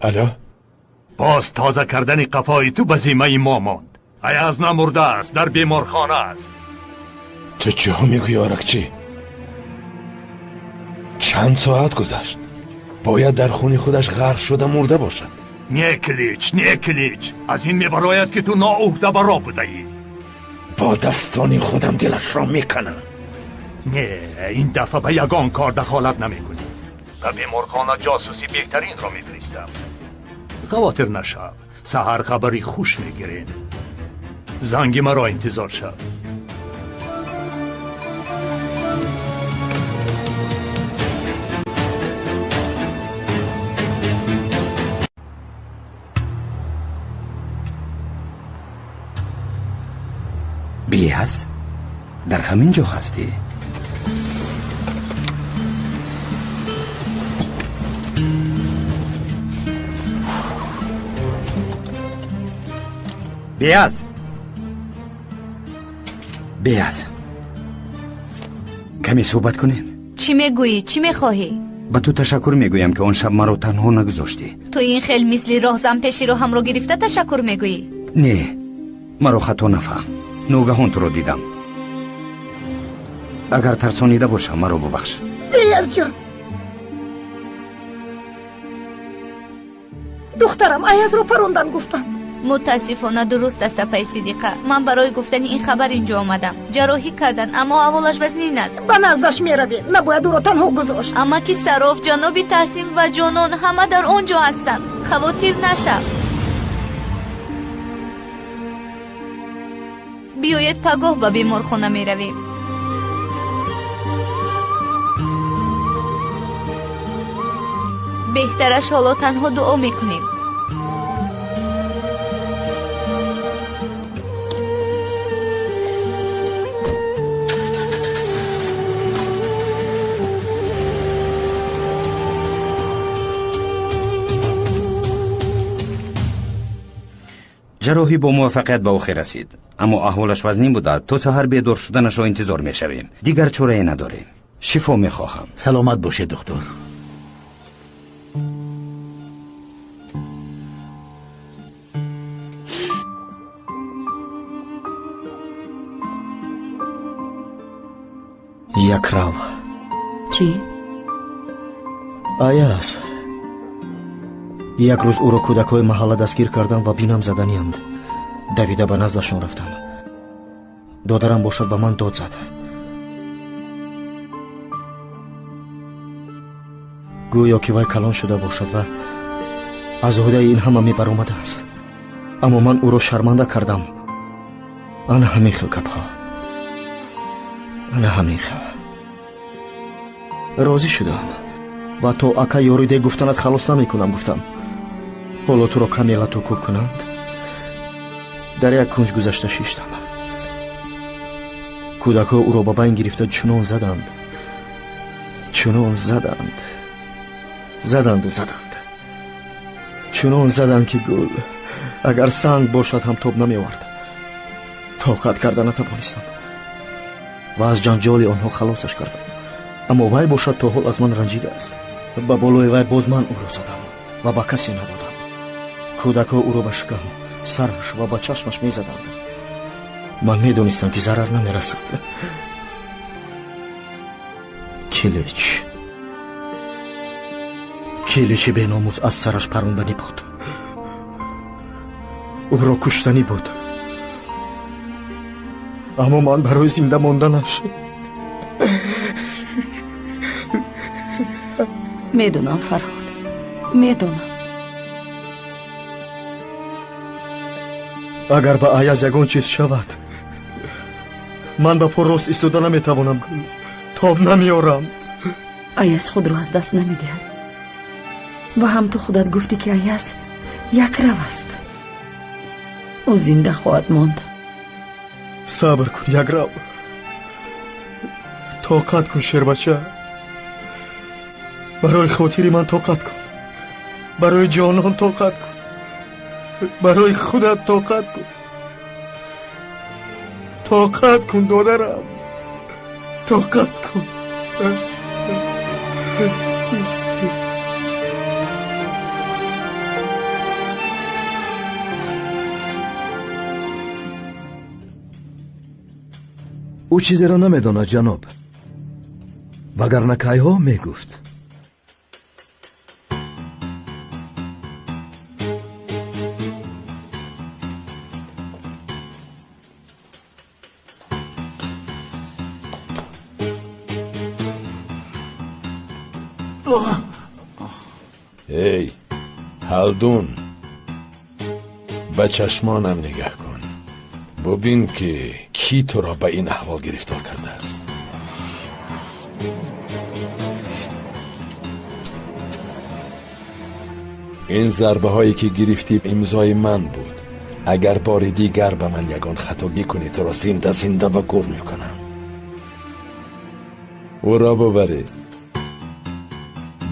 Алло? Боз тоза кардани қафои ту ба зиммаи мо монд. Аяз намурдааст, дар беморхона аст. Ту чиҳо мегӯӣ, Оракчӣ? Чанд соат гузашт. Бояд дар хуни худаш ғарқ шуда мурда бошад. Не, Килич, не, Килич. Аз ин мебарояд, ки ту ноуҳдабаро будаӣ. Бо дастони худам дилашро меканам. Не, ин дафъа ба ягон кор дахолат намекунӣ. Ба беморхона ҷосуси беҳтаринро мефиристам. Хавотир нашав, саҳар хабари хуш мегирем. Занги маро интизор шав. Биаз, дар ҳамин ҷо ҳастӣ? Биаз, Биаз, каме суҳбат кунем. Чӣ мегӯӣ? Чӣ мехоҳӣ? Ба ту ташаккур мегӯям, ки он шаб маро танҳо нагузоштӣ. Ту ин хел мисли роҳзан пеши роҳамро гирифта ташаккур мегӯӣ? Не, маро хато нафаҳм. Ногаҳон туро дидам. Агар тарсонида бошам, маро бубахш. Биаз ҷон, духтарам Аязро парондан гуфтанд. Мутаассифона дуруст аст, апаи Сидиқа. Ман барои гуфтани ин хабар инҷо омадам. Ҷарроҳӣ кардан, аммо аҳволаш вазнин аст. Ба наздаш меравем. Набояд ӯро танҳо гузошт. Амаки Сароф, ҷаноби Таҳсин ва Ҷонон ҳама дар он ҷо ҳастанд. Хавотир нашав. Биёед пагоҳ ба беморхона меравем. Беҳтараш ҳоло танҳо дуо мекунем. Ҷарроҳӣ бо муваффақият ба охир расид, аммо аҳволаш вазнин буда. То саҳар бедор шуданашро интизор мешавем. Дигар чорае надорем. Шифо мехоҳам. Саломат бошед, духтур. Якрав. Чӣ? Аяз. Як рӯз ӯро кӯдакҳои маҳалла дастгир кардам ва бинам заданианд. Давида ба наздашон рафтам. Додарам бошад ба ман дод зад. Гӯё ки вай калон шуда бошад ва аз ӯҳдаи ин ҳама мебаромадааст. Аммо ман ӯро шарманда кардам. Ана ҳамин хел гапҳо. Ана ҳамин хел. Розӣ шудам ва то ака ёриде гуфтанат халос намекунам гуфтам. Ҳоло туро каме лату кӯб кунанд. Дар як кунҷ гузашта шиштам. Кӯдакҳо ӯро ба байн гирифта чунон заданд, чунон заданд, заданду заданд, чунон заданд, ки гул агар санг бошад ҳам тоб намеовард. Тоқат карда натавонистам ва аз ҷанҷоли онҳо халосаш кардам. Аммо вай бошад то ҳол аз ман ранҷидааст. Ба болои вай боз ман ӯро задам ва ба касе надодам. Кӯдакҳо ӯро ба шикам, сараш ва ба чашмаш мезаданд. Ман медонистам, ки зарар намерасад. Килич, Киличи беномус аз сараш паронданӣ буд. Ӯро куштанӣ буд. Аммо ман барои зинда монданаш Медонам, Фарҳод, медонам. Агар ба Аяз ягон чиз шавад, ман ба по рост истода наметавонам, тоб намеорам. Аяз худро аз даст намедиҳад. Ва ҳам ту худат гуфтӣ, ки Аяз якрав аст. Ӯ зинда хоҳад монд. Сабр кун, якрав. Тоқат кун, шербача. Барои хотири ман тоқат кун. Барои ҷонон тоқат кун. Барои худат тоқат кун. Тоқат кун, додарам. Тоқат кун. Ӯ чизеро намедонад, ҷаноб. Вагарна кайҳо мегуфт. Эй, Ҳалдун, ба чашмонам нигаҳ кун. Бубин, ки кӣ туро ба ин аҳвол гирифтор кардааст. Ин зарбаҳое ки гирифтӣ имзои ман буд. Агар бори дигар ба ман ягон хатогӣ кунӣ, туро зинда зинда ба гур мекунам. Ӯро бубаред,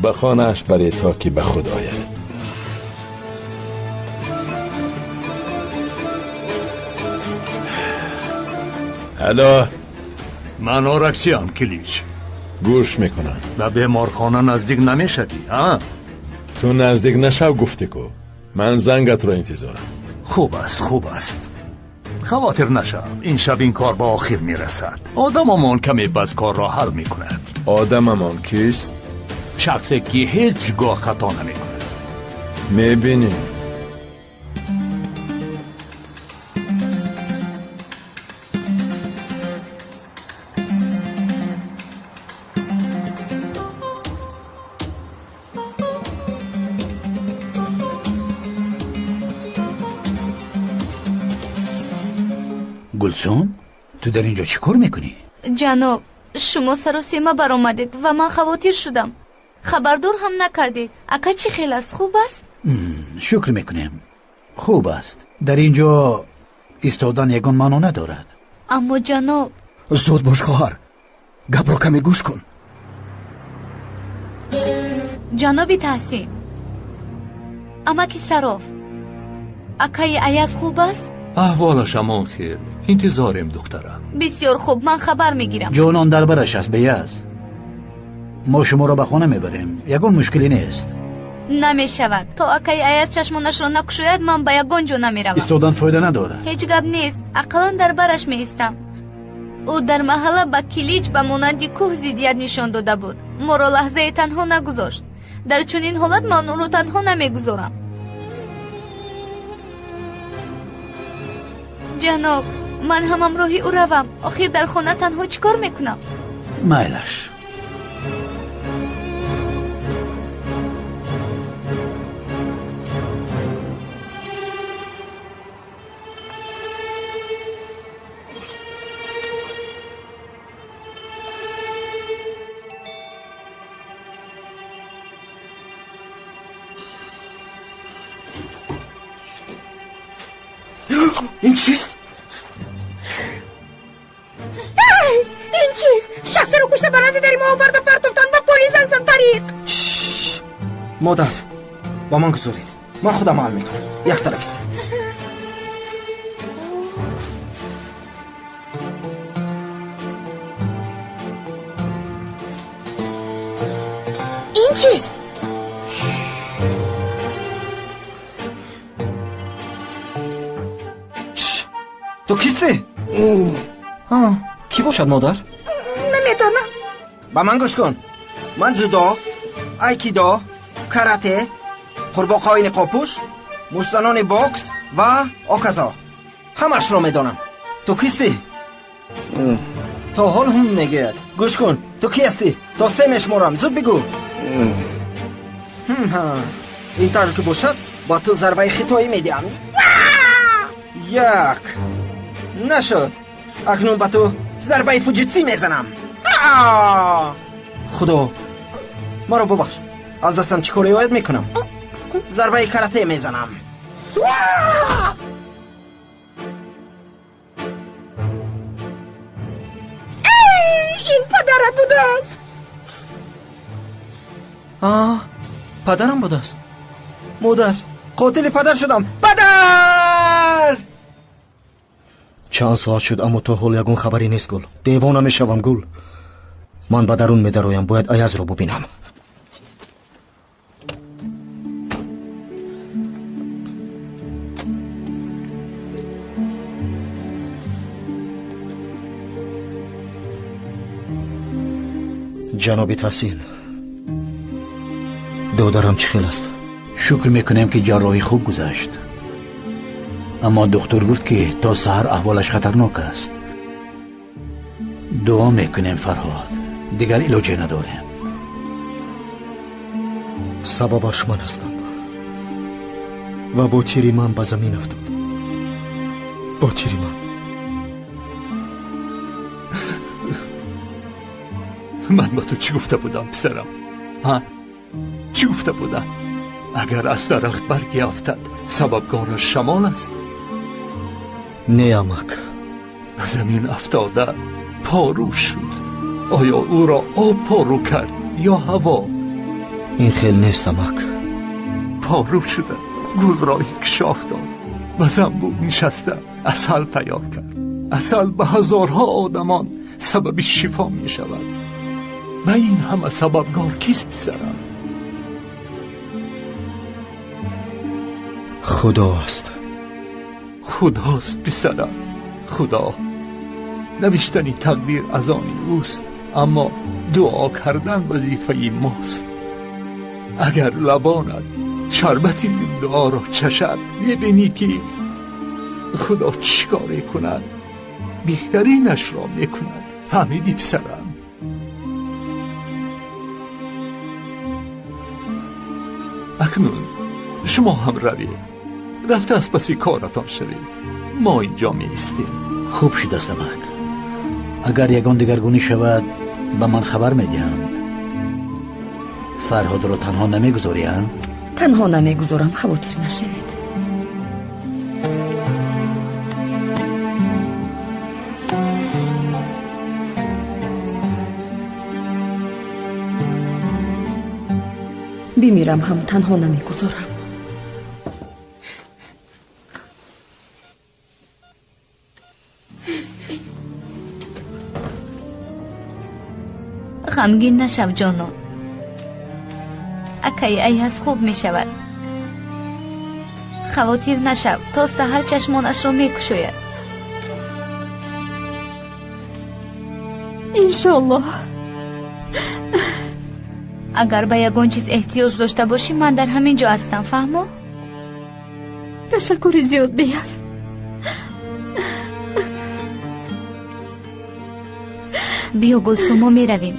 ба хонааш баред, то ки ба худ ояд. Алло, ман оракчиам, Килич. Гӯш мекунам. Ба беморхона наздик намешавӣ, а? Ту наздик нашав, гуфтӣ ку. Ман зангатро интизорам. Хуб аст, хуб аст. Хавотир нашав, ин шаб ин кор ба охир мерасад. Одамамон каме баъд корро ҳал мекунад. Одамамон кист? Шахсе ки ҳеҷ гоҳ хато намекунад. Мебинем. Гулсум, ту дар ин ҷо чӣ кор мекунӣ? Ҷаноб, шумо саросема баромадед ва ман хавотир шудам. Хабардор ҳам накардед. Ака чӣ хел аст, хуб аст? Шукр мекунем, хуб аст. Дар ин ҷо истодан ягон маъно надорад. Аммо ҷаноб... Зуд бош, хоҳар, гапро каме гӯш кун. Ҷаноби Таҳсин, амаки Сароф, акаи Аяз хуб аст? Аҳволаш ҳамон хел. Интизорем, духтарам. Бисёр хуб, ман хабар мегирам. Ҷонон дар бараш аст, беяз. Мо шуморо ба хона мебарем, ягон мушкиле нест. Намешавад. То акаи Аяз чашмонашро накушояд, ман ба ягон ҷо намеравам. Истодан фоида надорад. Ҳеҷ гап нест, ақаллан дар бараш меистам. Ӯ дар маҳалла ба Килич ба монанди кӯҳ зиддият нишон дода буд. Моро лаҳзае танҳо нагузошт. Дар чунин ҳолат ман ӯро танҳо намегузорам. Ҷаноб, ман ҳам ҳамроҳи ӯ равам. Охир дар хона танҳо чӣ кор мекунам? Майлаш. Ин чист? Ин чист? Шахсеро кушта ба назди дари мо оварда партофтанд, ба полис занг зад тариқ. Модар, ба ман гузоред, ман худам ҳал мекунам. Як тараф истед. Ин чист? Ту кистӣ? Кӣ бошад, модар? Намедонам. Ба ман гӯш кун. Ман ҷудо, айкидо, карате, қурбоқаҳои ниқобпӯш, муштзанони бокс ва оказо ҳамашро медонам. Ту кистӣ? То ҳол ҳум мегӯяд. Гӯш кун, ту кӣ ҳастӣ? То се мешуморам, зуд бигӯ. Ин тавр ки бошад, ба ту зарбаи хитоӣ медиҳам. Як. Нашуд. Акнун ба ту зарбаи фуҷитсӣ мезанам. Худо, маро бубахш. Аз дастам чӣ коре ояд мекунам? Зарбаи карате мезанам. Ин падарат будааст. Падарам будааст. Модар, қотили падар шудам. Падар! Чанд соат шуд, аммо то ҳол ягон хабаре нест, Гул. Девона мешавам, Гул. Ман ба дарун медароям, бояд Аязро бубинам. Ҷаноби Таҳсин, додарам чӣ хел аст? Шукр мекунем, ки ҷарроҳӣ хуб гузашт. Аммо духтур гуфт, ки то саҳар аҳволаш хатарнок аст. Дуо мекунем, Фарҳод. Дигар илоҷе надорем. Сабабаш ман ҳастам ва бо тири ман ба замин афтод. Бо тири ман. Ман ба ту чӣ гуфта будам, писарам? Ҳа? Чӣ гуфта будам? Агар аз дарахт барге афтад, сабабгораш шамол аст? Не, амак. Ба замин афтода порӯ шуд. Оё ӯро об порӯ кард ё ҳаво? Ин хел нест, амак. Порӯ шуда гулро инкишоф дод. Ба занбур нишаста асал тайёр кард. Асал ба ҳазорҳо одамон сабаби шифо мешавад. Ба ин ҳама сабабгор кист, писарам? Худо аст. Худост, писарам, Худо. Навиштани тақдир аз они ӯст, аммо дуо кардан вазифаи мост. Агар лабонат шарбати ин дуоро чашад, мебинӣ, ки Худо чӣ коре кунад. Беҳтаринашро мекунад. Фаҳмидӣ, писарам? Акнун шумо ҳам равед. Рафта аз паси коратон шавед. Мо инҷо меистем. Хуб шудааст, амак. Агар ягон дигаргунӣ шавад, ба ман хабар медиҳанд. Фарҳодро танҳо намегузорӣ, а? Танҳо намегузорам, хавотир нашавед. Бимирам ҳам танҳо намегузорам. Ғамгин нашав, ҷонон. Акаи Аяз хуб мешавад. Хавотир нашав, то саҳар чашмонашро мекушояд. Иншоллоҳ. Агар ба ягон чиз эҳтиёҷ дошта бошӣ, ман дар ҳамин ҷо ҳастам, фаҳмо? Ташаккури зиёд, Беяз. Биё, Гулсум, мо меравем.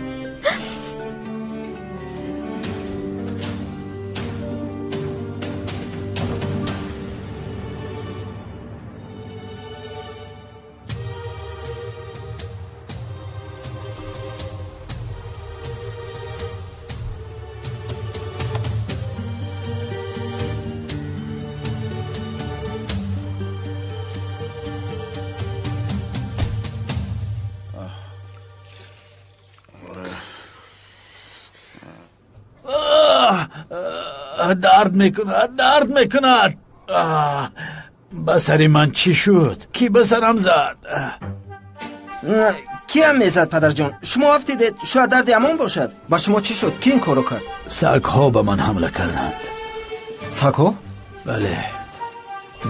Дард мекунад, дард мекунад. Ба сари ман чӣ шуд? Кӣ ба сарам зад? Киам мезад, падарҷон? Шумо афтидед, шояд дарди ҳамон бошад. Ба шумо чӣ шуд? Кӣ ин корро кард? Сагҳо ба ман ҳамла карданд. Сагҳо? Бале.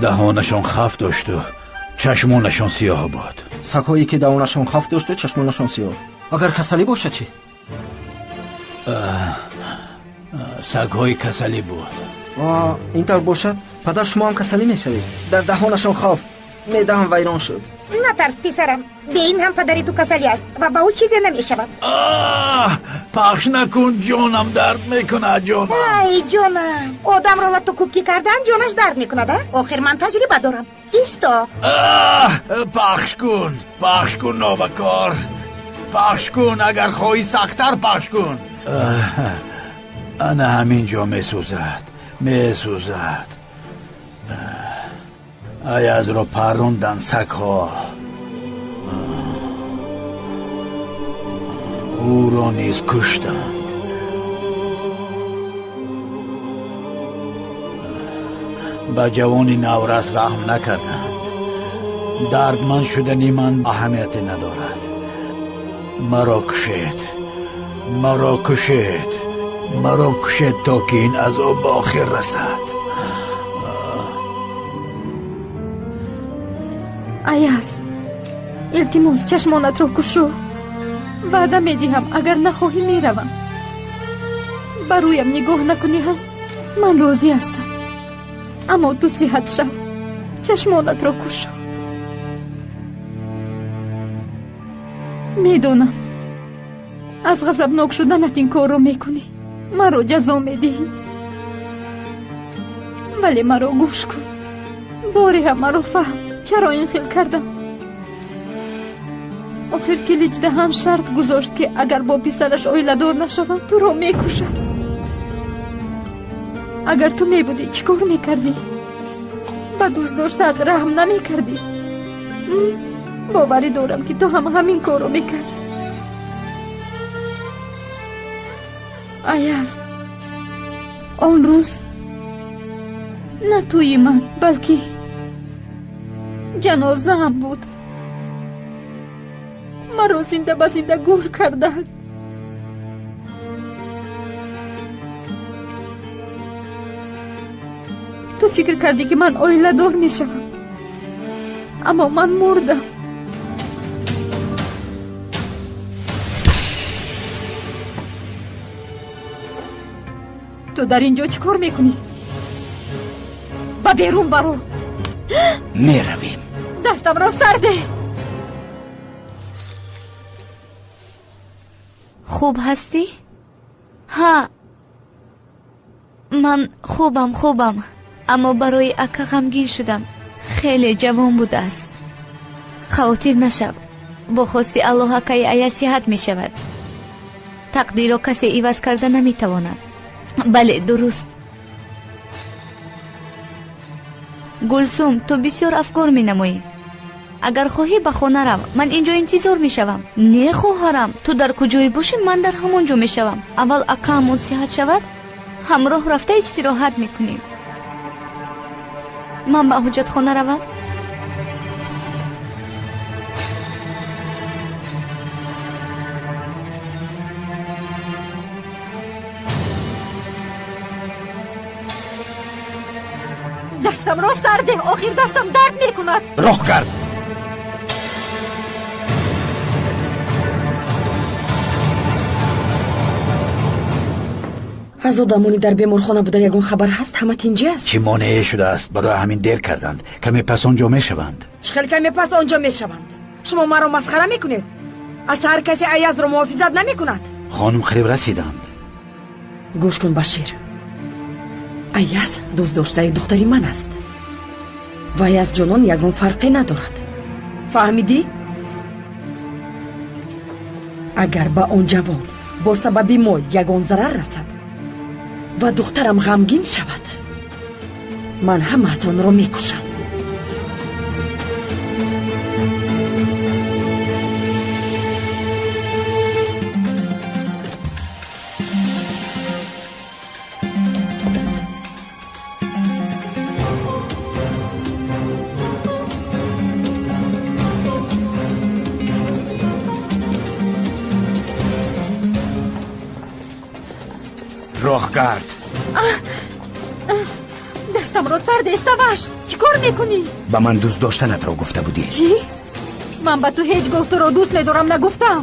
Даҳонашон хаф дошту чашмонашон сиёҳ буд. Сагҳое ки даҳонашон хаф дошту чашмонашон сиёҳ. Агар касалӣ бошад чӣ? Сагҳои касалӣ буд. Ин тавр бошад, падар, шумо ҳам касалӣ мешавед. Дар даҳонашон хаф, меъдаам вайрон шуд. Натарс, писарам. Бе ин ҳам падари ту касалӣ аст ва ба ӯ чизе намешавад. Пахш накун, ҷонам дард мекунад, ҷонам. Ай, ҷонам, одамро лату кӯб ки кардан ҷонаш дард мекунад, а? Охир ман таҷриба дорам. Исто. Пахш кун, пахш кун, нобакор. Пахш кун, агар хоҳӣ сахттар пахш кун. Ана ҳамин ҷо месӯзад, месӯзад. Аязро паррондан сагҳо. Ӯро низ куштанд. Ба ҷавони наврас раҳм накарданд. Дардманд шудани ман аҳамияте надорад. Маро кушед, маро кушед, маро кушед, то ки ин азоб ба охир расад. Аяз, илтимос, чашмонатро кушо. Ваъда медиҳам, агар нахоҳӣ меравам. Ба рӯям нигоҳ накунӣ ҳам ман розӣ ҳастам. Аммо ту сиҳат шав, чашмонатро кушо. Медонам, аз ғазабнок шуданат ин корро мекунӣ, маро ҷазо медиҳӣ. Вале маро гӯш кун, боре ҳам маро фаҳм. Чаро ин хел кардам? Охир Киличдаҳан шарт гузошт, ки агар бо писараш оиладор нашавам, туро мекушад. Агар ту мебудӣ, чӣ кор мекардӣ? Ба дӯст доштаат раҳм намекардӣ? Боварӣ дорам, ки ту ҳам ҳамин корро мекардӣ. Аяз, он рӯз на тӯи ман, балки ҷанозаам буд. Маро зинда ба зинда гӯр карданд. Ту фикр кардӣ, ки ман оиладор мешавам, аммо ман мурдам. Ту дар ин ҷо чӣ кор мекунӣ? Ба берун баро. Меравем. Дастамро сар деҳ. Хуб ҳастӣ? Ҳа, ман хубам, хубам, аммо барои ака ғамгин шудам. Хеле ҷавон будааст. Хавотир нашав, бо хости Аллоҳ акаи Аяз сиҳат мешавад. Тақдирро касе иваз карда наметавонад. Бале, дуруст. Гулсум, ту бисёр афкор менамоӣ. Агар хоҳӣ ба хона рав, ман ин ҷо интизор мешавам. Не, хоҳарам, ту дар куҷое бошӣ, ман дар ҳамон ҷо мешавам. Аввал акаамон сиҳат шавад, ҳамроҳ рафта истироҳат мекунем. Ман ба ҳуҷҷатхона равам? Дастамро сар деҳ, охир дастам дард мекунад. Роҳ кард. Аз одамони дар беморхона буда ягон хабар ҳаст? Ҳама тинҷӣ аст? Чӣ монеае шудааст? Барои ҳамин дер карданд. Каме пас он ҷо мешаванд. Чӣ хел каме пас он ҷо мешаванд? Шумо маро масхара мекунед? Аз ҳар касе Аязро муҳофизат намекунад? Хонум қариб расиданд. Гӯш кун, Башир, Аяз дӯстдоштаи духтари ман аст. Вай аз ҷонон ягон фарқе надорад. Фаҳмидӣ? Агар ба он ҷавон бо сабаби мо ягон зарар расад ва духтарам ғамгин шавад, ман ҳамаатонро мекушам. Роҳ кард. Дастамро сар деҳ, Саваш. Чӣ кор мекунӣ? Ба ман дӯст доштанатро гуфта будӣ. Чӣ? Ман ба ту ҳеҷ гоҳ туро дӯст медорам нагуфтам.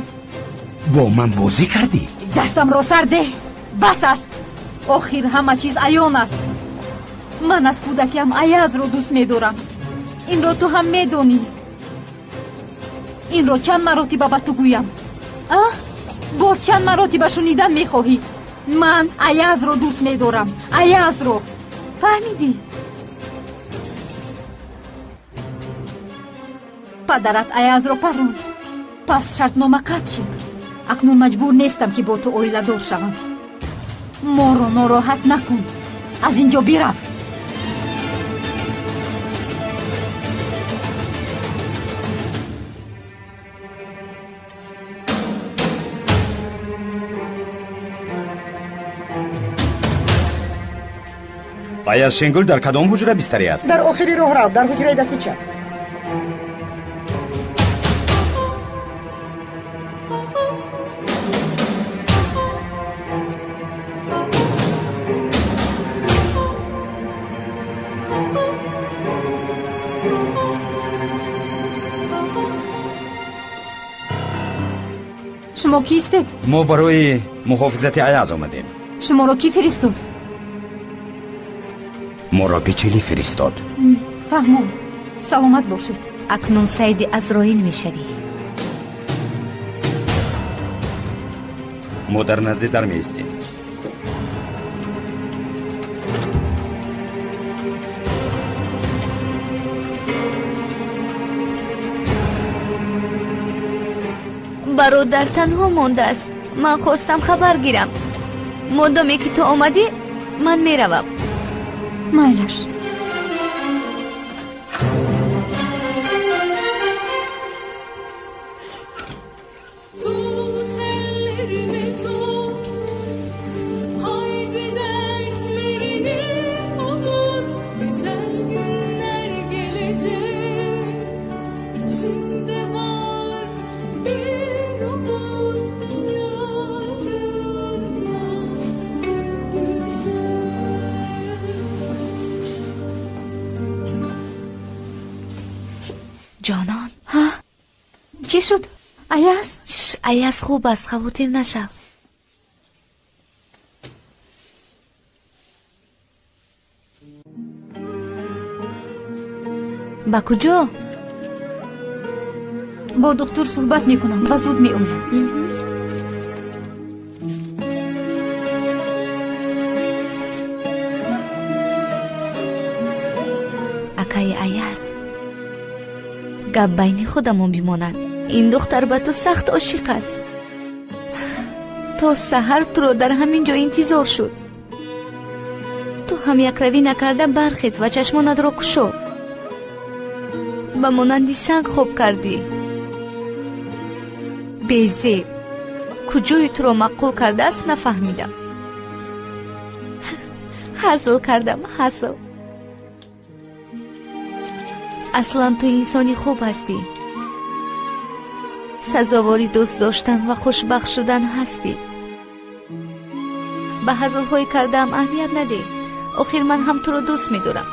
Бо ман бозӣ кардӣ? Дастамро сар деҳ, бас аст. Охир ҳама чиз аён аст. Ман аз кӯдакиам Аязро дӯст медорам. Инро ту ҳам медонӣ. Инро чанд маротиба ба ту гӯям? А? Боз чанд маротиба шунидан мехоҳӣ? Ман Аязро дӯст медорам. Аязро. Фаҳмидӣ? Падарат Аязро парронд. Пас шартнома қатъ шуд. Акнун маҷбур нестам, ки бо ту оиладор шавам. Моро нороҳат накун. Аз ин ҷо бирав. Аяз Шенгул дар кадом ҳуҷра бистарӣ аст? Дар охири роҳрав, дар ҳуҷраи дасти чап. Шумо кистед? Мо барои муҳофизати Аяз омадем. Шуморо кӣ фиристод? Моро Печели фиристод. Фаҳмом. Саломат бошед. Акнун сайди Азроил мешавӣ. Мо дар назди дар меистем. Бародар танҳо мондааст. Ман хостам хабар гирам. Модоме ки ту омадӣ, ман меравам. Майлаш. Ҷонон. Ҳа? Чӣ шуд? Аяз? Аяз хуб аст, хавотир нашав. Ба куҷо? Бо духтур суҳбат мекунам ва зуд меоям. Акаи Аяз, гап байни худамон бимонад. Ин духтар ба ту сахт ошиқ аст. То саҳар туро дар ҳамин ҷо интизор шуд. Ту ҳам якравӣ накарда бархез ва чашмонатро кушо. Ба монанди санг хоб кардӣ. Безеб, куҷои туро маъқул кардааст нафаҳмидам. Ҳазл кардам, ҳазл. Аслан ту инсони хуб ҳастӣ. Сазовори дӯст доштан ва хушбахт шудан ҳастӣ. Ба ҳазлҳои кардаам аҳамият надеҳ. Охир ман ҳам туро дӯст медорам.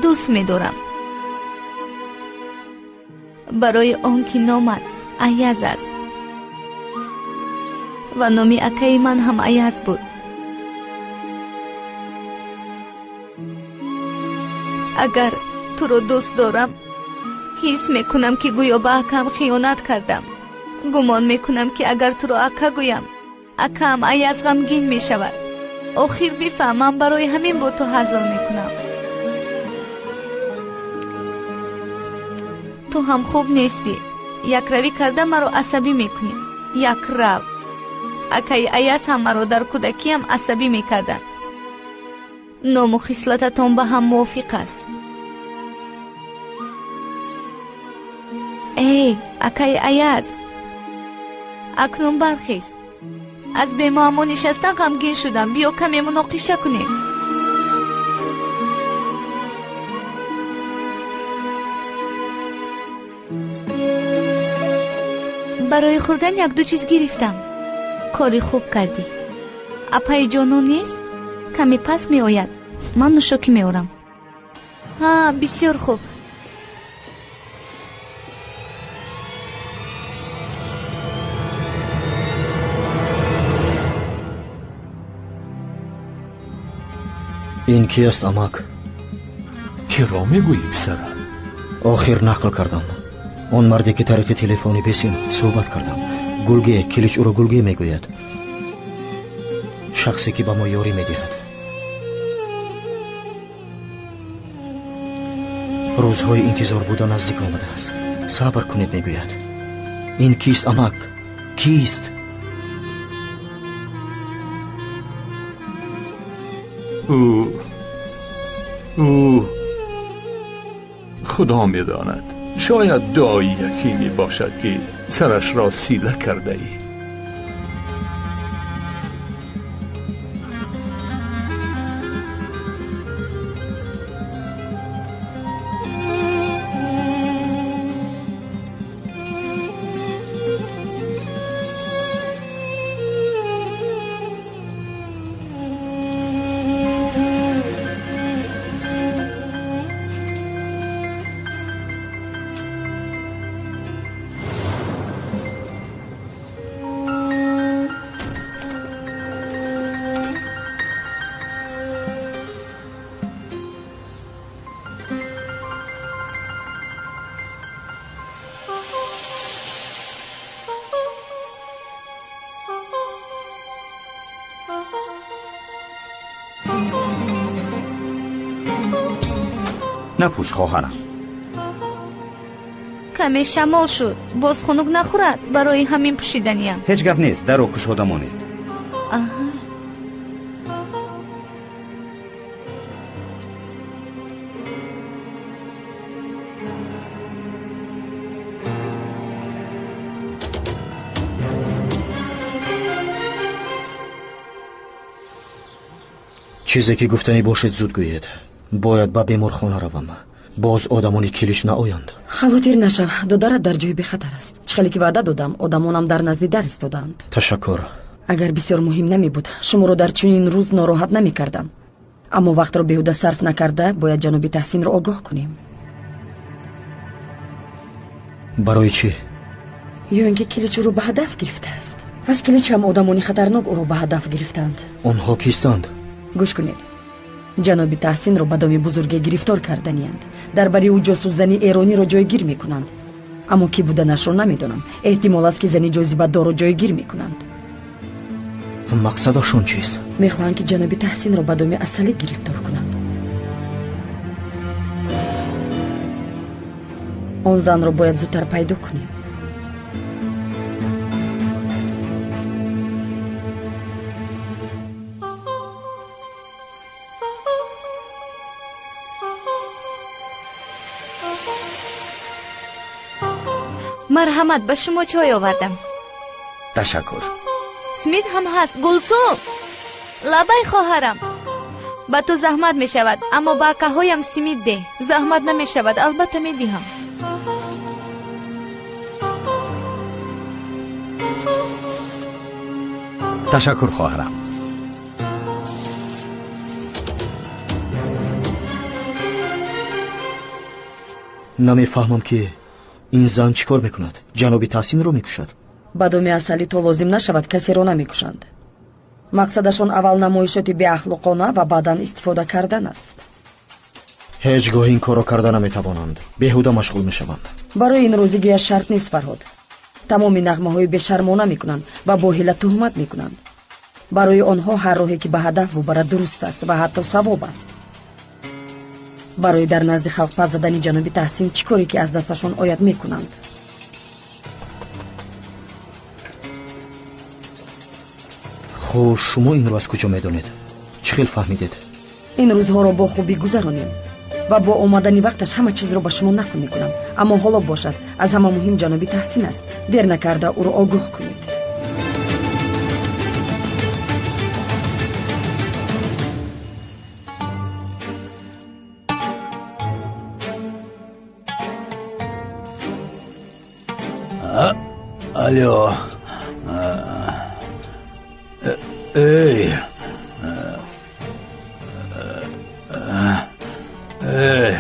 Дӯст медорам. Барои он ки номат Аяз аст ва номи акаи ман ҳам Аяз буд. Агар туро дӯст дорам, ҳис мекунам, ки гӯё ба акам хиёнат кардам. Гумон мекунам, ки агар туро ака гӯям, акам Аяз ғамгин мешавад. Охир бифаҳм, ман барои ҳамин бо ту ҳазл мекунам. Ту ҳам хуб нестӣ. Якравӣ карда маро асабӣ мекунӣ. Якрав. Акаи Аяз ҳам маро дар кӯдакиам асабӣ мекарданд. Ному хислататон ба ҳам мувофиқ аст. Эй, акаи Аяз, акнун бархез. Аз бемуаммо нишастан ғамгин шудам. Биё каме муноқиша кунем. Барои хӯрдан якду чиз гирифтам. Кори хуб кардӣ. Апаи ҷонон нест? Каме пас меояд. Ман нӯшокӣ меорам. Ҳа, бисёр хуб. Ин ки аст, амак? Киро мегӯӣ, писарам? Охир нақл кардам. Он марде ки тариқи телефони бесим суҳбат кардам, Гулге, Килич ӯро Гулге мегӯяд, шахсе ки ба мо ёрӣ медиҳад. Рӯзҳои интизор буда наздик омадааст. Сабр кунед, мегӯяд. Ин кист, амак? Кист? Ӯ худо медонад, шояд дуои ятиме бошад, ки сарашро сила кардаӣ. Напӯш, хоҳарам. Каме шамол шуд, боз хунук нахӯрад, барои ҳамин пӯшиданиям. Ҳеҷ гап нест, дарро кушода монед. Аҳа. Чизе ки гуфтанӣ бошед, зуд гӯед. Бояд ба беморхона равам. Боз одамони Килич наоянд. Хавотир нашав, додарат дар ҷои бехатар аст. Чӣ хеле ки ваъда додам, одамонам дар назди дар истодаанд. Ташаккур. Агар бисёр муҳим намебуд, шуморо дар чунин рӯз нороҳат намекардам. Аммо вақтро беҳуда сарф накарда, бояд ҷаноби Таҳсинро огоҳ кунем. Барои чӣ? Ё ин ки Килич ӯро ба ҳадаф гирифтааст. Аз Килич ҳам одамони хатарнок ӯро ба ҳадаф гирифтаанд. Онҳо кистанд? Гӯш кунед. Ҷаноби Таҳсинро ба доми бузурге гирифтор карданиянд. Дар бари ӯ ҷосус зани эрониро ҷойгир мекунанд. Аммо кӣ буданашро намедонам. Эҳтимол аст, ки зани ҷозибадорро ҷойгир мекунанд. Мақсадашон чист? Мехоҳанд, ки ҷаноби Таҳсинро ба доми асалӣ гирифтор кунанд. Он занро бояд зудтар пайдо кунем. Марҳамат, ба шумо чой овардам. Ташаккур. Смит ҳам ҳаст. Гулсум, лабай хоҳарам, ба ту заҳмат мешавад, аммо ба акаҳоям симит деҳ. Заҳмат намешавад, албатта медиҳам. Ташаккур, хоҳарам. Намефаҳмам, ки ин зан чӣ кор мекунад? Ҷаноби Таҳсинро мекушад? Ба доми асалӣ то лозим нашавад, касеро намекушанд. Мақсадашон аввал намоишоти беахлоқона ва баъдан истифода кардан аст. Ҳеҷ гоҳ ин корро карда наметавонанд. Беҳуда машғул мешаванд. Барои ин розигияш шарт нест, Фарҳод. Тамоми нағмаҳои бешармона мекунанд ва бо ҳила туҳмат мекунанд. Барои онҳо ҳар роҳе ки ба ҳадаф бубарад дуруст аст ва ҳатто савоб аст. Барои дар назди халқ пас задани ҷаноби Таҳсин чӣ коре ки аз дасташон ояд мекунанд. Хӯш, шумо инро аз куҷо медонед? Чӣ хел фаҳмидед? Ин рӯзҳоро бо хубӣ гузаронем ва бо омадани вақташ ҳама чизро ба шумо нақл мекунам. Аммо ҳоло бошад, аз ҳама муҳим ҷаноби Таҳсин аст. Дер накарда ӯро огоҳ кунед. Алло. Эй. Эй.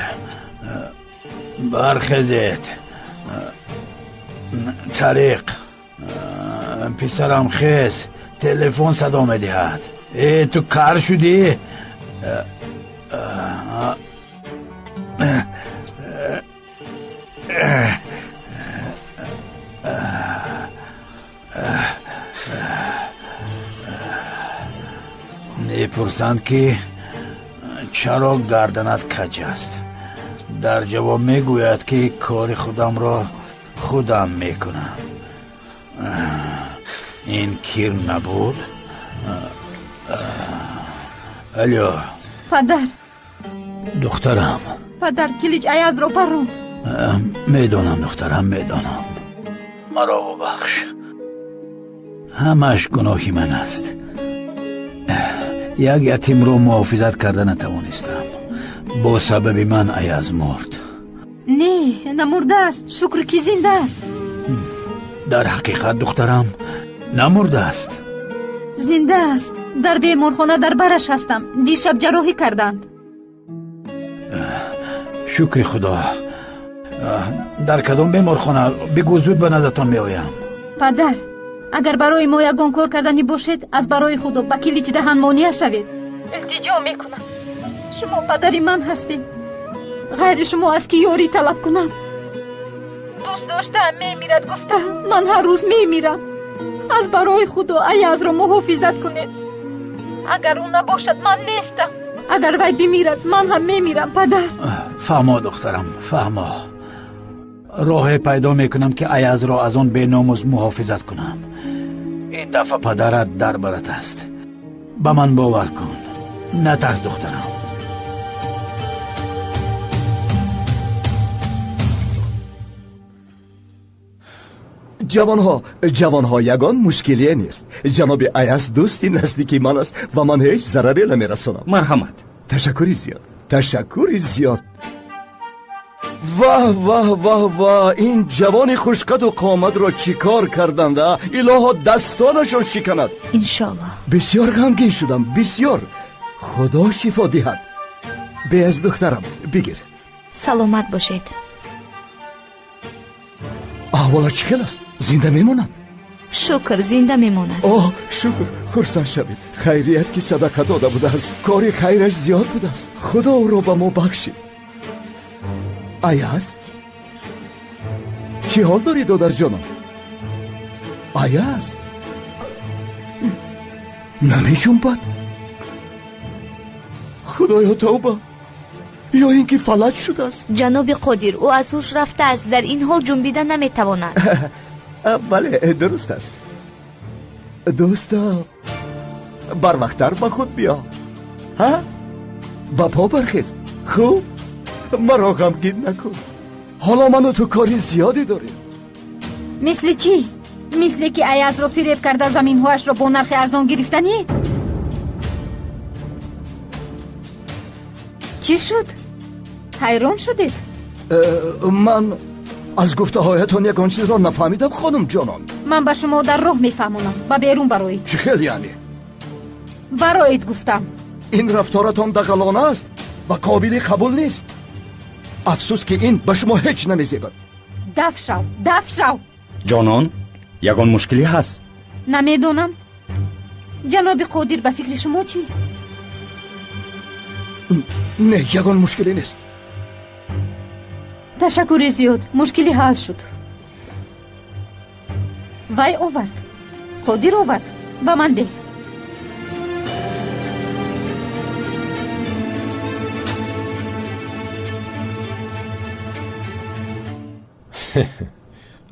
Бархезед. Тариқ. Писарам, хез. Телефон садо медиҳад. Э, ту кар шудӣ? Мепурсанд, ки чаро гарданат каҷ аст. Дар ҷавоб мегӯяд, ки кори худамро худам мекунам. Ин кир набуд? Алё. Падар. Духтарам. Падар, Килич Аязро парронд. Медонам, духтарам, медонам. Маро бубахш. Ҳамаш гуноҳи ман аст. Як ятимро муҳофизат карда натавонистам. Бо сабаби ман Аяз мурд. Не, намурдааст. Шукр, ки зинда аст. Дар ҳақиқат, духтарам, намурдааст. Зинда аст. Дар беморхона дар бараш ҳастам. Дишаб ҷарроҳӣ карданд. Шукри Худо. Дар кадом беморхона? Бигӯ, зуд ба наздатон меоям. Падар, агар барои мо ягон кор карданӣ бошед, аз барои Худо ба Килич даҳан монеа шавед. Илтиҷо мекунам. Шумо падари ман ҳастед. Ғайри шумо аз кӣ ёрӣ талаб кунам? Дӯст доштаам мемирад гуфта. Ман ҳар рӯз мемирам. Аз барои Худо Аязро муҳофизат кунед. Агар ӯ набошад, ман нестам. Агар вай бимирад, ман ҳам мемирам, падар. Фаҳмо, духтарам, фаҳмо. Роҳе пайдо мекунам, ки Аязро аз он беномус муҳофизат кунам. Ин дафъа падарат дар барат аст. Ба ман бовар кун. Натарс, духтарам. Ҷавонҳо, ҷавонҳо, ягон мушкилие нест. Ҷаноби Аяз дӯсти наздики ман аст ва ман ҳеҷ зараре намерасонам. Марҳамат. Ташаккури зиёд, ташаккури зиёд. Ваҳ, ваҳ, ваҳ, ваҳ, ин ҷавони хушқаду қоматро чӣ кор карданд, а? Илоҳо дастонашро шиканад. Иншоаллоҳ. Бисёр ғамгин шудам, бисёр. Худо шифо диҳад. Беаз, духтарам, бигир. Саломат бошед. Аҳволаш чӣ хел аст? Зинда мемонад? Шукр, зинда мемонад. Оҳ, шукр, хурсанд шавед. Хайрият, ки садақа дода будааст. Кори хайраш зиёд будааст. Худо ӯро ба мо бахшид. Аяз, чӣ ҳол дорӣ, додарҷонам? Аяз намеҷунбад. Худоё, тавба! Ё ин ки фалаҷ шудааст? Ҷаноби Қодир, ӯ аз ҳуш рафтааст. Дар ин ҳол ҷунбида наметавонад. Бале, дуруст аст. Дӯстам, барвақттар ба худ биё. Ҳа, ба по бархез. Хуб, маро ғамгин накун. Ҳоло ману ту кори зиёде дорем. Мисли чӣ? Мисле ки Аязро фиреб карда заминҳояшро бо нархи арзон гирифтанед? Чӣ шуд? Ҳайрон шудед? Ман аз гуфтаҳоятон ягон чизро нафаҳмидам, хонум ҷонон. Ман ба шумо дар роҳ мефаҳмонам. Ба берун бароед. Чӣ хел яъне? Бароед, гуфтам. Ин рафторатон дағалона аст ва қобили қабул нест. Афсӯс, ки ин ба шумо ҳеҷ намезебад. Даф шав, даф шав. Ҷонон, ягон мушкилӣ ҳаст? Намедонам. Ҷаноби Қодир, ба фикри шумо чӣ? Не, ягон мушкилӣ нест. Ташаккури зиёд, мушкилӣ ҳал шуд. Вай овард, Қодир овард, ба ман деҳ.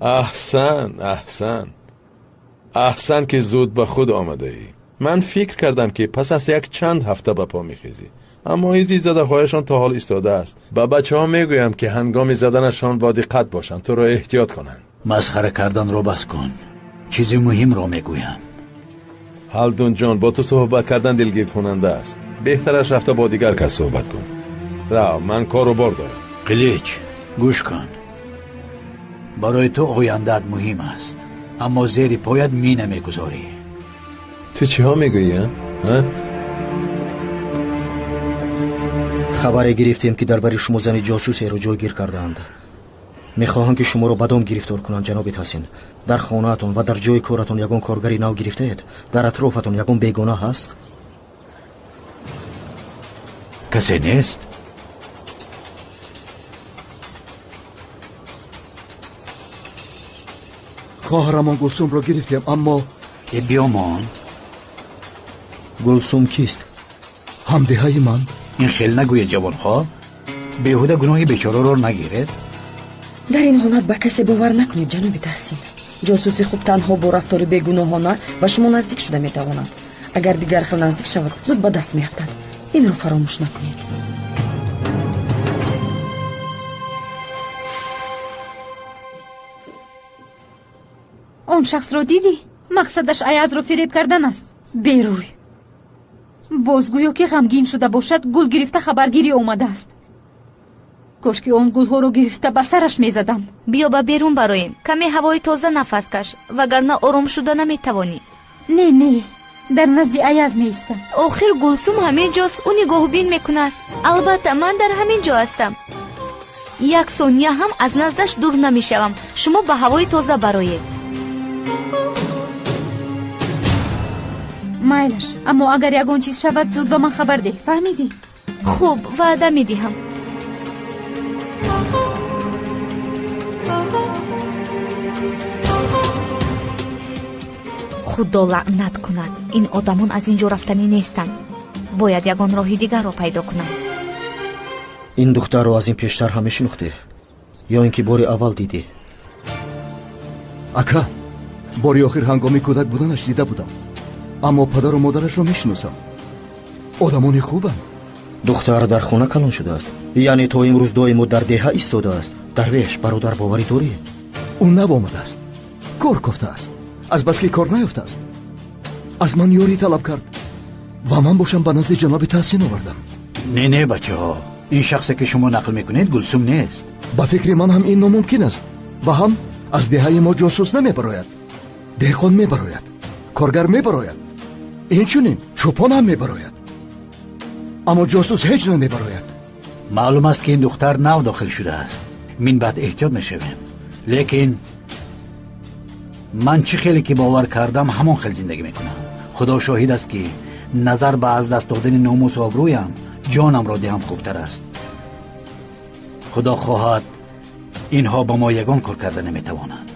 Аҳсан, аҳсан, аҳсан, ки зуд ба худ омадаӣ. Ман фикр кардам, ки пас аз як чанд ҳафта ба по мехезӣ, аммо изи задаҳояшон то ҳол истодааст. Ба бачаҳо мегӯям, ки ҳангоми заданашон бо диққат бошанд, туро эҳтиёт конанд. Масхара карданро бас кун. Чизи муҳимро мегӯям. Ҳалдун ҷон, бо ту суҳбат кардан дилгиркунанда аст. Беҳтараш рафта бо дигар кас суҳбат кун. Рав, ман кору бор дорам. Қилич, гӯш кун. Барои ту ояндаат муҳим аст, аммо зери поят мина мегузорӣ. Ту чиҳо мегӯӣ, а? Хабаре гирифтем, ки дар бари шумо зани ҷосусеро ҷойгир кардаанд. Мехоҳанд, ки шуморо ба дом гирифтор кунанд, ҷаноби Таҳсин. Дар хонаатон ва дар ҷои коратон ягон коргари нав гирифтаед? Дар атрофатон ягон бегона ҳаст? Касе нест? Хоҳарамон Гулсумро гирифтем, аммо биёмон. Гулсум кист? Ҳамдеҳаи ман. Ин хел нагӯед, ҷавонҳо. Беҳуда гуноҳи бечораро нагиред. Дар ин ҳолат ба касе бовар накунед, ҷаноби Таҳсин. Ҷосуси хуб танҳо бо рафтори бегуноҳона ба шумо наздик шуда метавонад. Агар дигар хел наздик шавад, зуд ба даст меафтад. Инро фаромӯш накунед. Он шахсро дидӣ? Мақсадаш Аязро фиреб кардан аст. Берӯй. Боз гӯё ки ғамгин шуда бошад, гул гирифта хабаргирӣ омадааст. Кош ки он гулҳоро гирифта ба сараш мезадам. Биё ба берун бароем. Каме ҳавои тоза нафас каш, вагарна ором шуда наметавонӣ. Не, не, дар назди Аяз меистам. Охир Гулсум ҳамин ҷост, ӯ нигоҳубин мекунад. Албатта, ман дар ҳамин ҷо ҳастам. Як сония ҳам аз наздаш дур намешавам. Шумо ба ҳавои тоза бароед. Майлаш, аммо агар ягон чиз шавад, зуд ба ман хабар деҳ, фаҳмидӣ? Хуб, ваъда медиҳам. Худо лаънат кунад, ин одамон аз ин ҷо рафтанӣ нестанд. Бояд ягон роҳи дигарро пайдо кунам. Ин духтарро аз ин пештар ҳам мешинохтӣ ё ин ки бори аввал дидӣ? Ака, бори охир ҳангоми кӯдак буданаш дида будам, аммо падару модарашро мешиносам. Одамони хубанд. Духтар дар хона калон шудааст, яъне то имрӯз доимо дар деҳа истодааст. Дарвеш, бародар, боварӣ дорӣ? Ӯ нав омадааст, кор кофтааст, азбаски кор наёфтааст. Аз ман ёрӣ талаб кард ва ман бошам ба назди ҷаноби Таҳсин овардам. Не, не, бачаҳо, ин шахсе ки шумо нақл мекунед Гулсум нест. Ба фикри ман ҳам ин номумкин аст ва ҳам аз деҳаи мо ҷосус намебарояд, деҳқон мебарояд, коргар мебарояд, инчунин чӯпон ҳам мебарояд, аммо ҷосус ҳеҷ намебарояд. Маълум аст ки ин духтар нав дохил шудааст. Мин баъд эҳтиёт мешавем. Лекин ман чӣ хеле ки бовар кардам, ҳамон хел зиндагӣ мекунам. Худо шоҳид аст ки назар ба аз даст додани номусу обрӯям ҷонамро диҳам хубтар аст. Худо хоҳад инҳо ба мо ягон кор карда наметавонанд.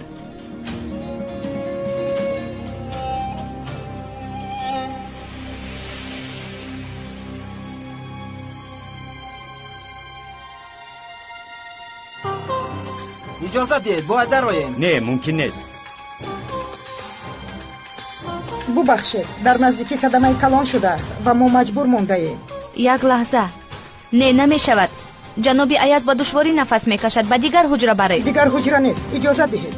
Иҷозат диҳед, бояд дароем. Не, мумкин нест. Бубахшед, дар наздикӣ садамаи калон шудааст ва мо маҷбур мондаем. Як лаҳза. Не, намешавад. Ҷаноби Аяз ба душворӣ нафас мекашад. Ба дигар ҳуҷра баред. Дигар ҳуҷра нест. Иҷозат диҳед.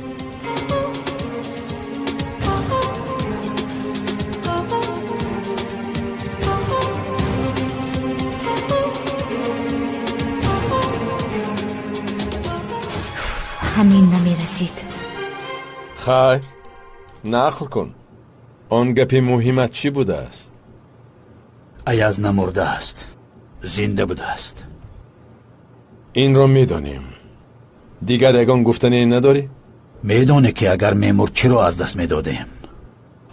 Ҳамин намерасид. Хайр, нақл кун. Он гапи муҳимат чӣ будааст? Аяз намурдааст, зинда будааст. Инро медонем. Дигар ягон гуфтане надорӣ? Медонӣ ки агар мемурд чиро аз даст медодем?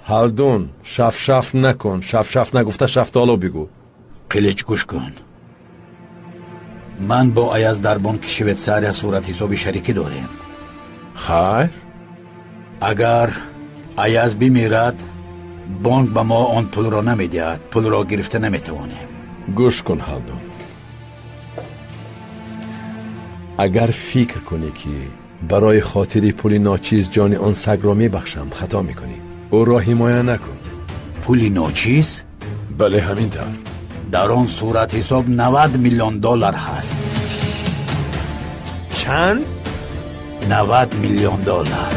Ҳалдун, шафшаф накун. Шафшаф нагуфта шафтолу бигӯ. Қилич, гӯш кун. Ман бо Аяз дар бонки Швейтсария суратҳисоби шарикӣ дорем. Хайр? Агар Аяз бимирад, бонк ба мо он пулро намедиҳад. Пулро гирифта наметавонем. Гӯш кун, Ҳалдун. Агар фикр кунӣ ки барои хотири пули ночиз ҷони он сагро мебахшам, хато мекунӣ. Ӯро ҳимоя накун. Пули ночиз? Бале, ҳамин тавр. Дар он суратҳисоб 90 миллион доллар ҳаст. Чанд? 90 миллион доллар.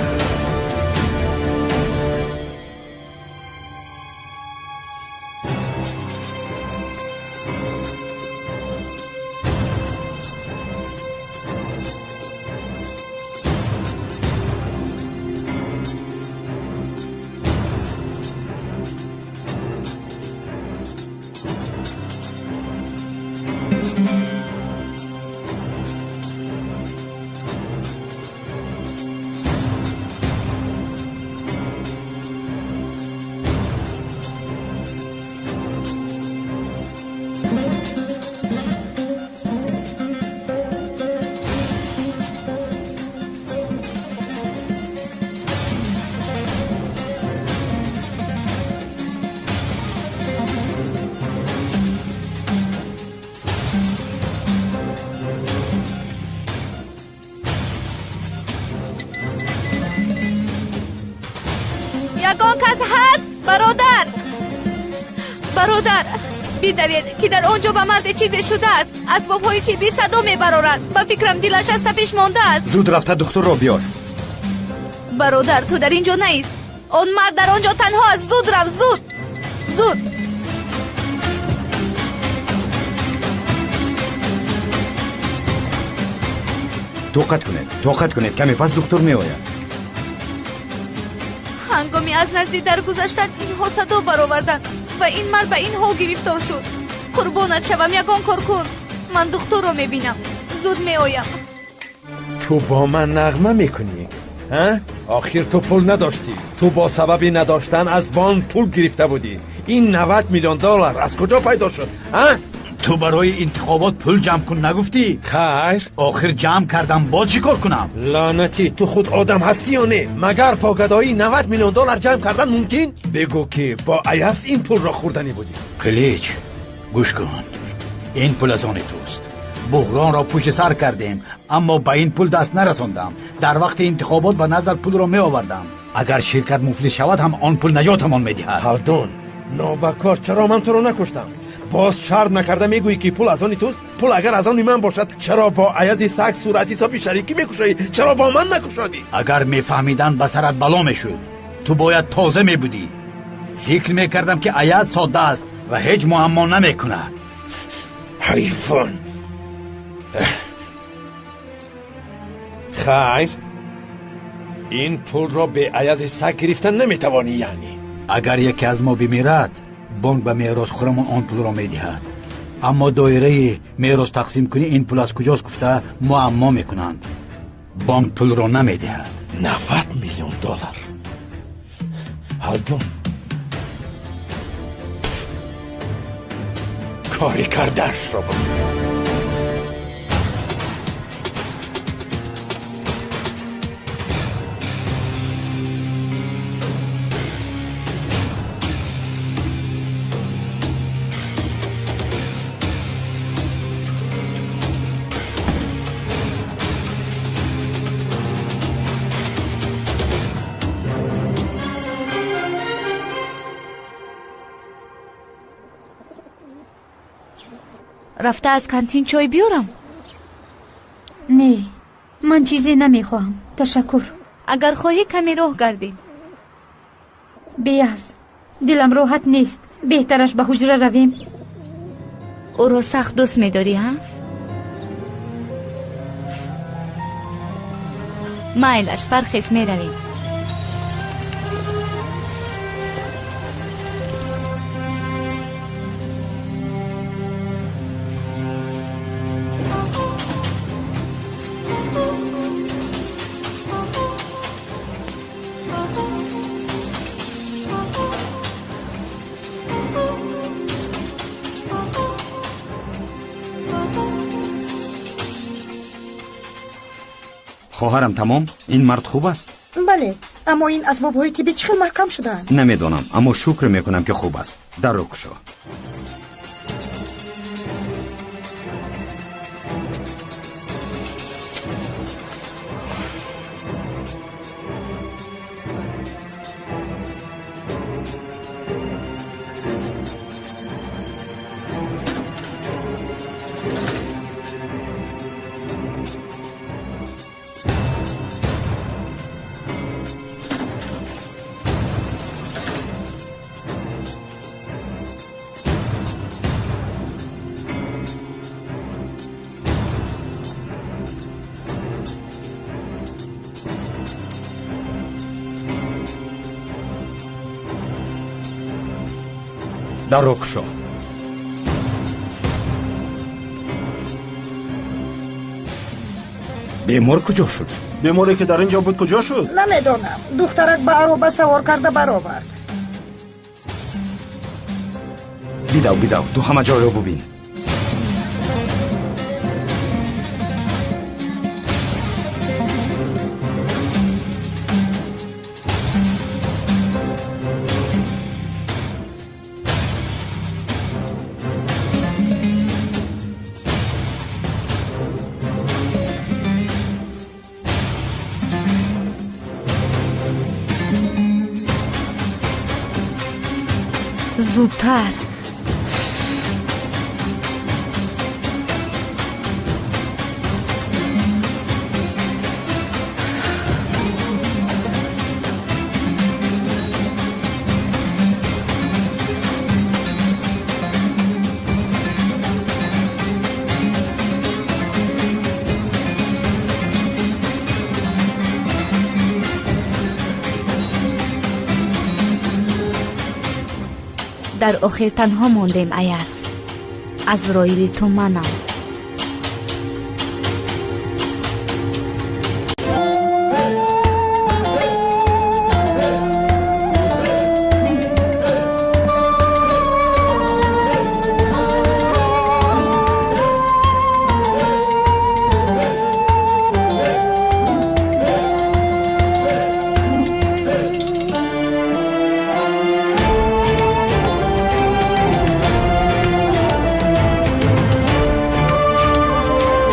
Бародар, бародар, бидавед, ки дар он ҷо ба марде чизе шудааст. Асбобҳои тиббӣ садо мебароранд. Ба фикрам, дилаш аз тапиш мондааст. Зуд рафта духтурро биёр. Бародар, ту дар ин ҷо наист. Он мард дар он ҷо танҳо аст. Зуд рав, зуд, зуд. Тоқат кунед, тоқат кунед, каме пас духтур меояд. Ҳангоми аз назди дар гузаштан инҳо садо бароварданд ва ин мард ба ин ҳол гирифтор шуд. Қурбонат шавам, ягон кор кун. Ман духтурро мебинам, зуд меоям. Ту бо ман нағма мекунӣ, а? Охир ту пул надоштӣ. Ту бо сабаби надоштан аз бонк пул гирифта будӣ. Ин 90 миллион доллар аз куҷо пайдо шуд, а? Ту барои интихобот пул ҷамъ кун нагуфтӣ? Хайр. Охир ҷамъ кардам, боз чӣ кор кунам? Лаънатӣ, ту худ одам ҳастӣ ё не? Магар бо гадоӣ 90 миллион доллар ҷамъ кардан мумкин? Бигӯ, ки бо Аяз ин пулро хӯрданӣ будӣ. Қилич, гӯш кун, ин пул аз они туст. Буҳронро пушти сар кардем, аммо ба ин пул даст нарасондам. Дар вақти интихобот ба назар пулро меовардам. Агар ширкат муфлис шавад ҳам, он пул наҷотамон медиҳад. Ҳалдун, нобакор, чаро ман туро накуштам? Боз шарм накарда мегӯӣ, ки пул аз они туст? Пул агар аз они ман бошад, чаро бо Аязи саг сурати ҳисоби шарикӣ мекушоӣ? Чаро бо ман накушодӣ? Агар мефаҳмиданд, ба сарат бало мешуд. Ту бояд тоза мебудӣ. Фикр мекардам, ки Аяз содда аст ва ҳеҷ муаммо намекунад. Ҳайвон! Хайр, ин пулро бе Аязи саг гирифтан наметавонӣ, яъне. Агар яке аз мо бимирад, бонк ба меросхӯрамон он пулро медиҳад. Аммо доираи мерос тақсимкунӣ ин пул аз куҷост гуфта муаммо мекунанд. Бонк пулро намедиҳад. 90 миллион доллар. Ҳалдун, кори кардаашро бикун. Рафта аз кантин чой биёрам? Не, ман чизе намехоҳам, ташаккур. Агар хоҳӣ, каме роҳ гардем. Беаз, дилам роҳат нест. Беҳтараш ба ҳуҷра равем. Ӯро сахт дӯст медорӣ, ҳа? Майлаш, бархез, меравем. Хоҳарам, тамом? Ин мард хуб аст? Бале, аммо ин асбобҳои тиббӣ чӣ хел маҳкам шудаанд? Намедонам, аммо шукр мекунам, ки хуб аст. Дарро кушо. Дарро кушо. Бемор куҷо шуд? Беморе, ки дар ин ҷо буд, куҷо шуд? Намедонам. Духтарак ба ароба савор карда баровард. Бидав, бидав, ту ҳама ҷойро бубин. Зудтар. Дар охир танҳо мондем, Аяз. Азроили ту манам.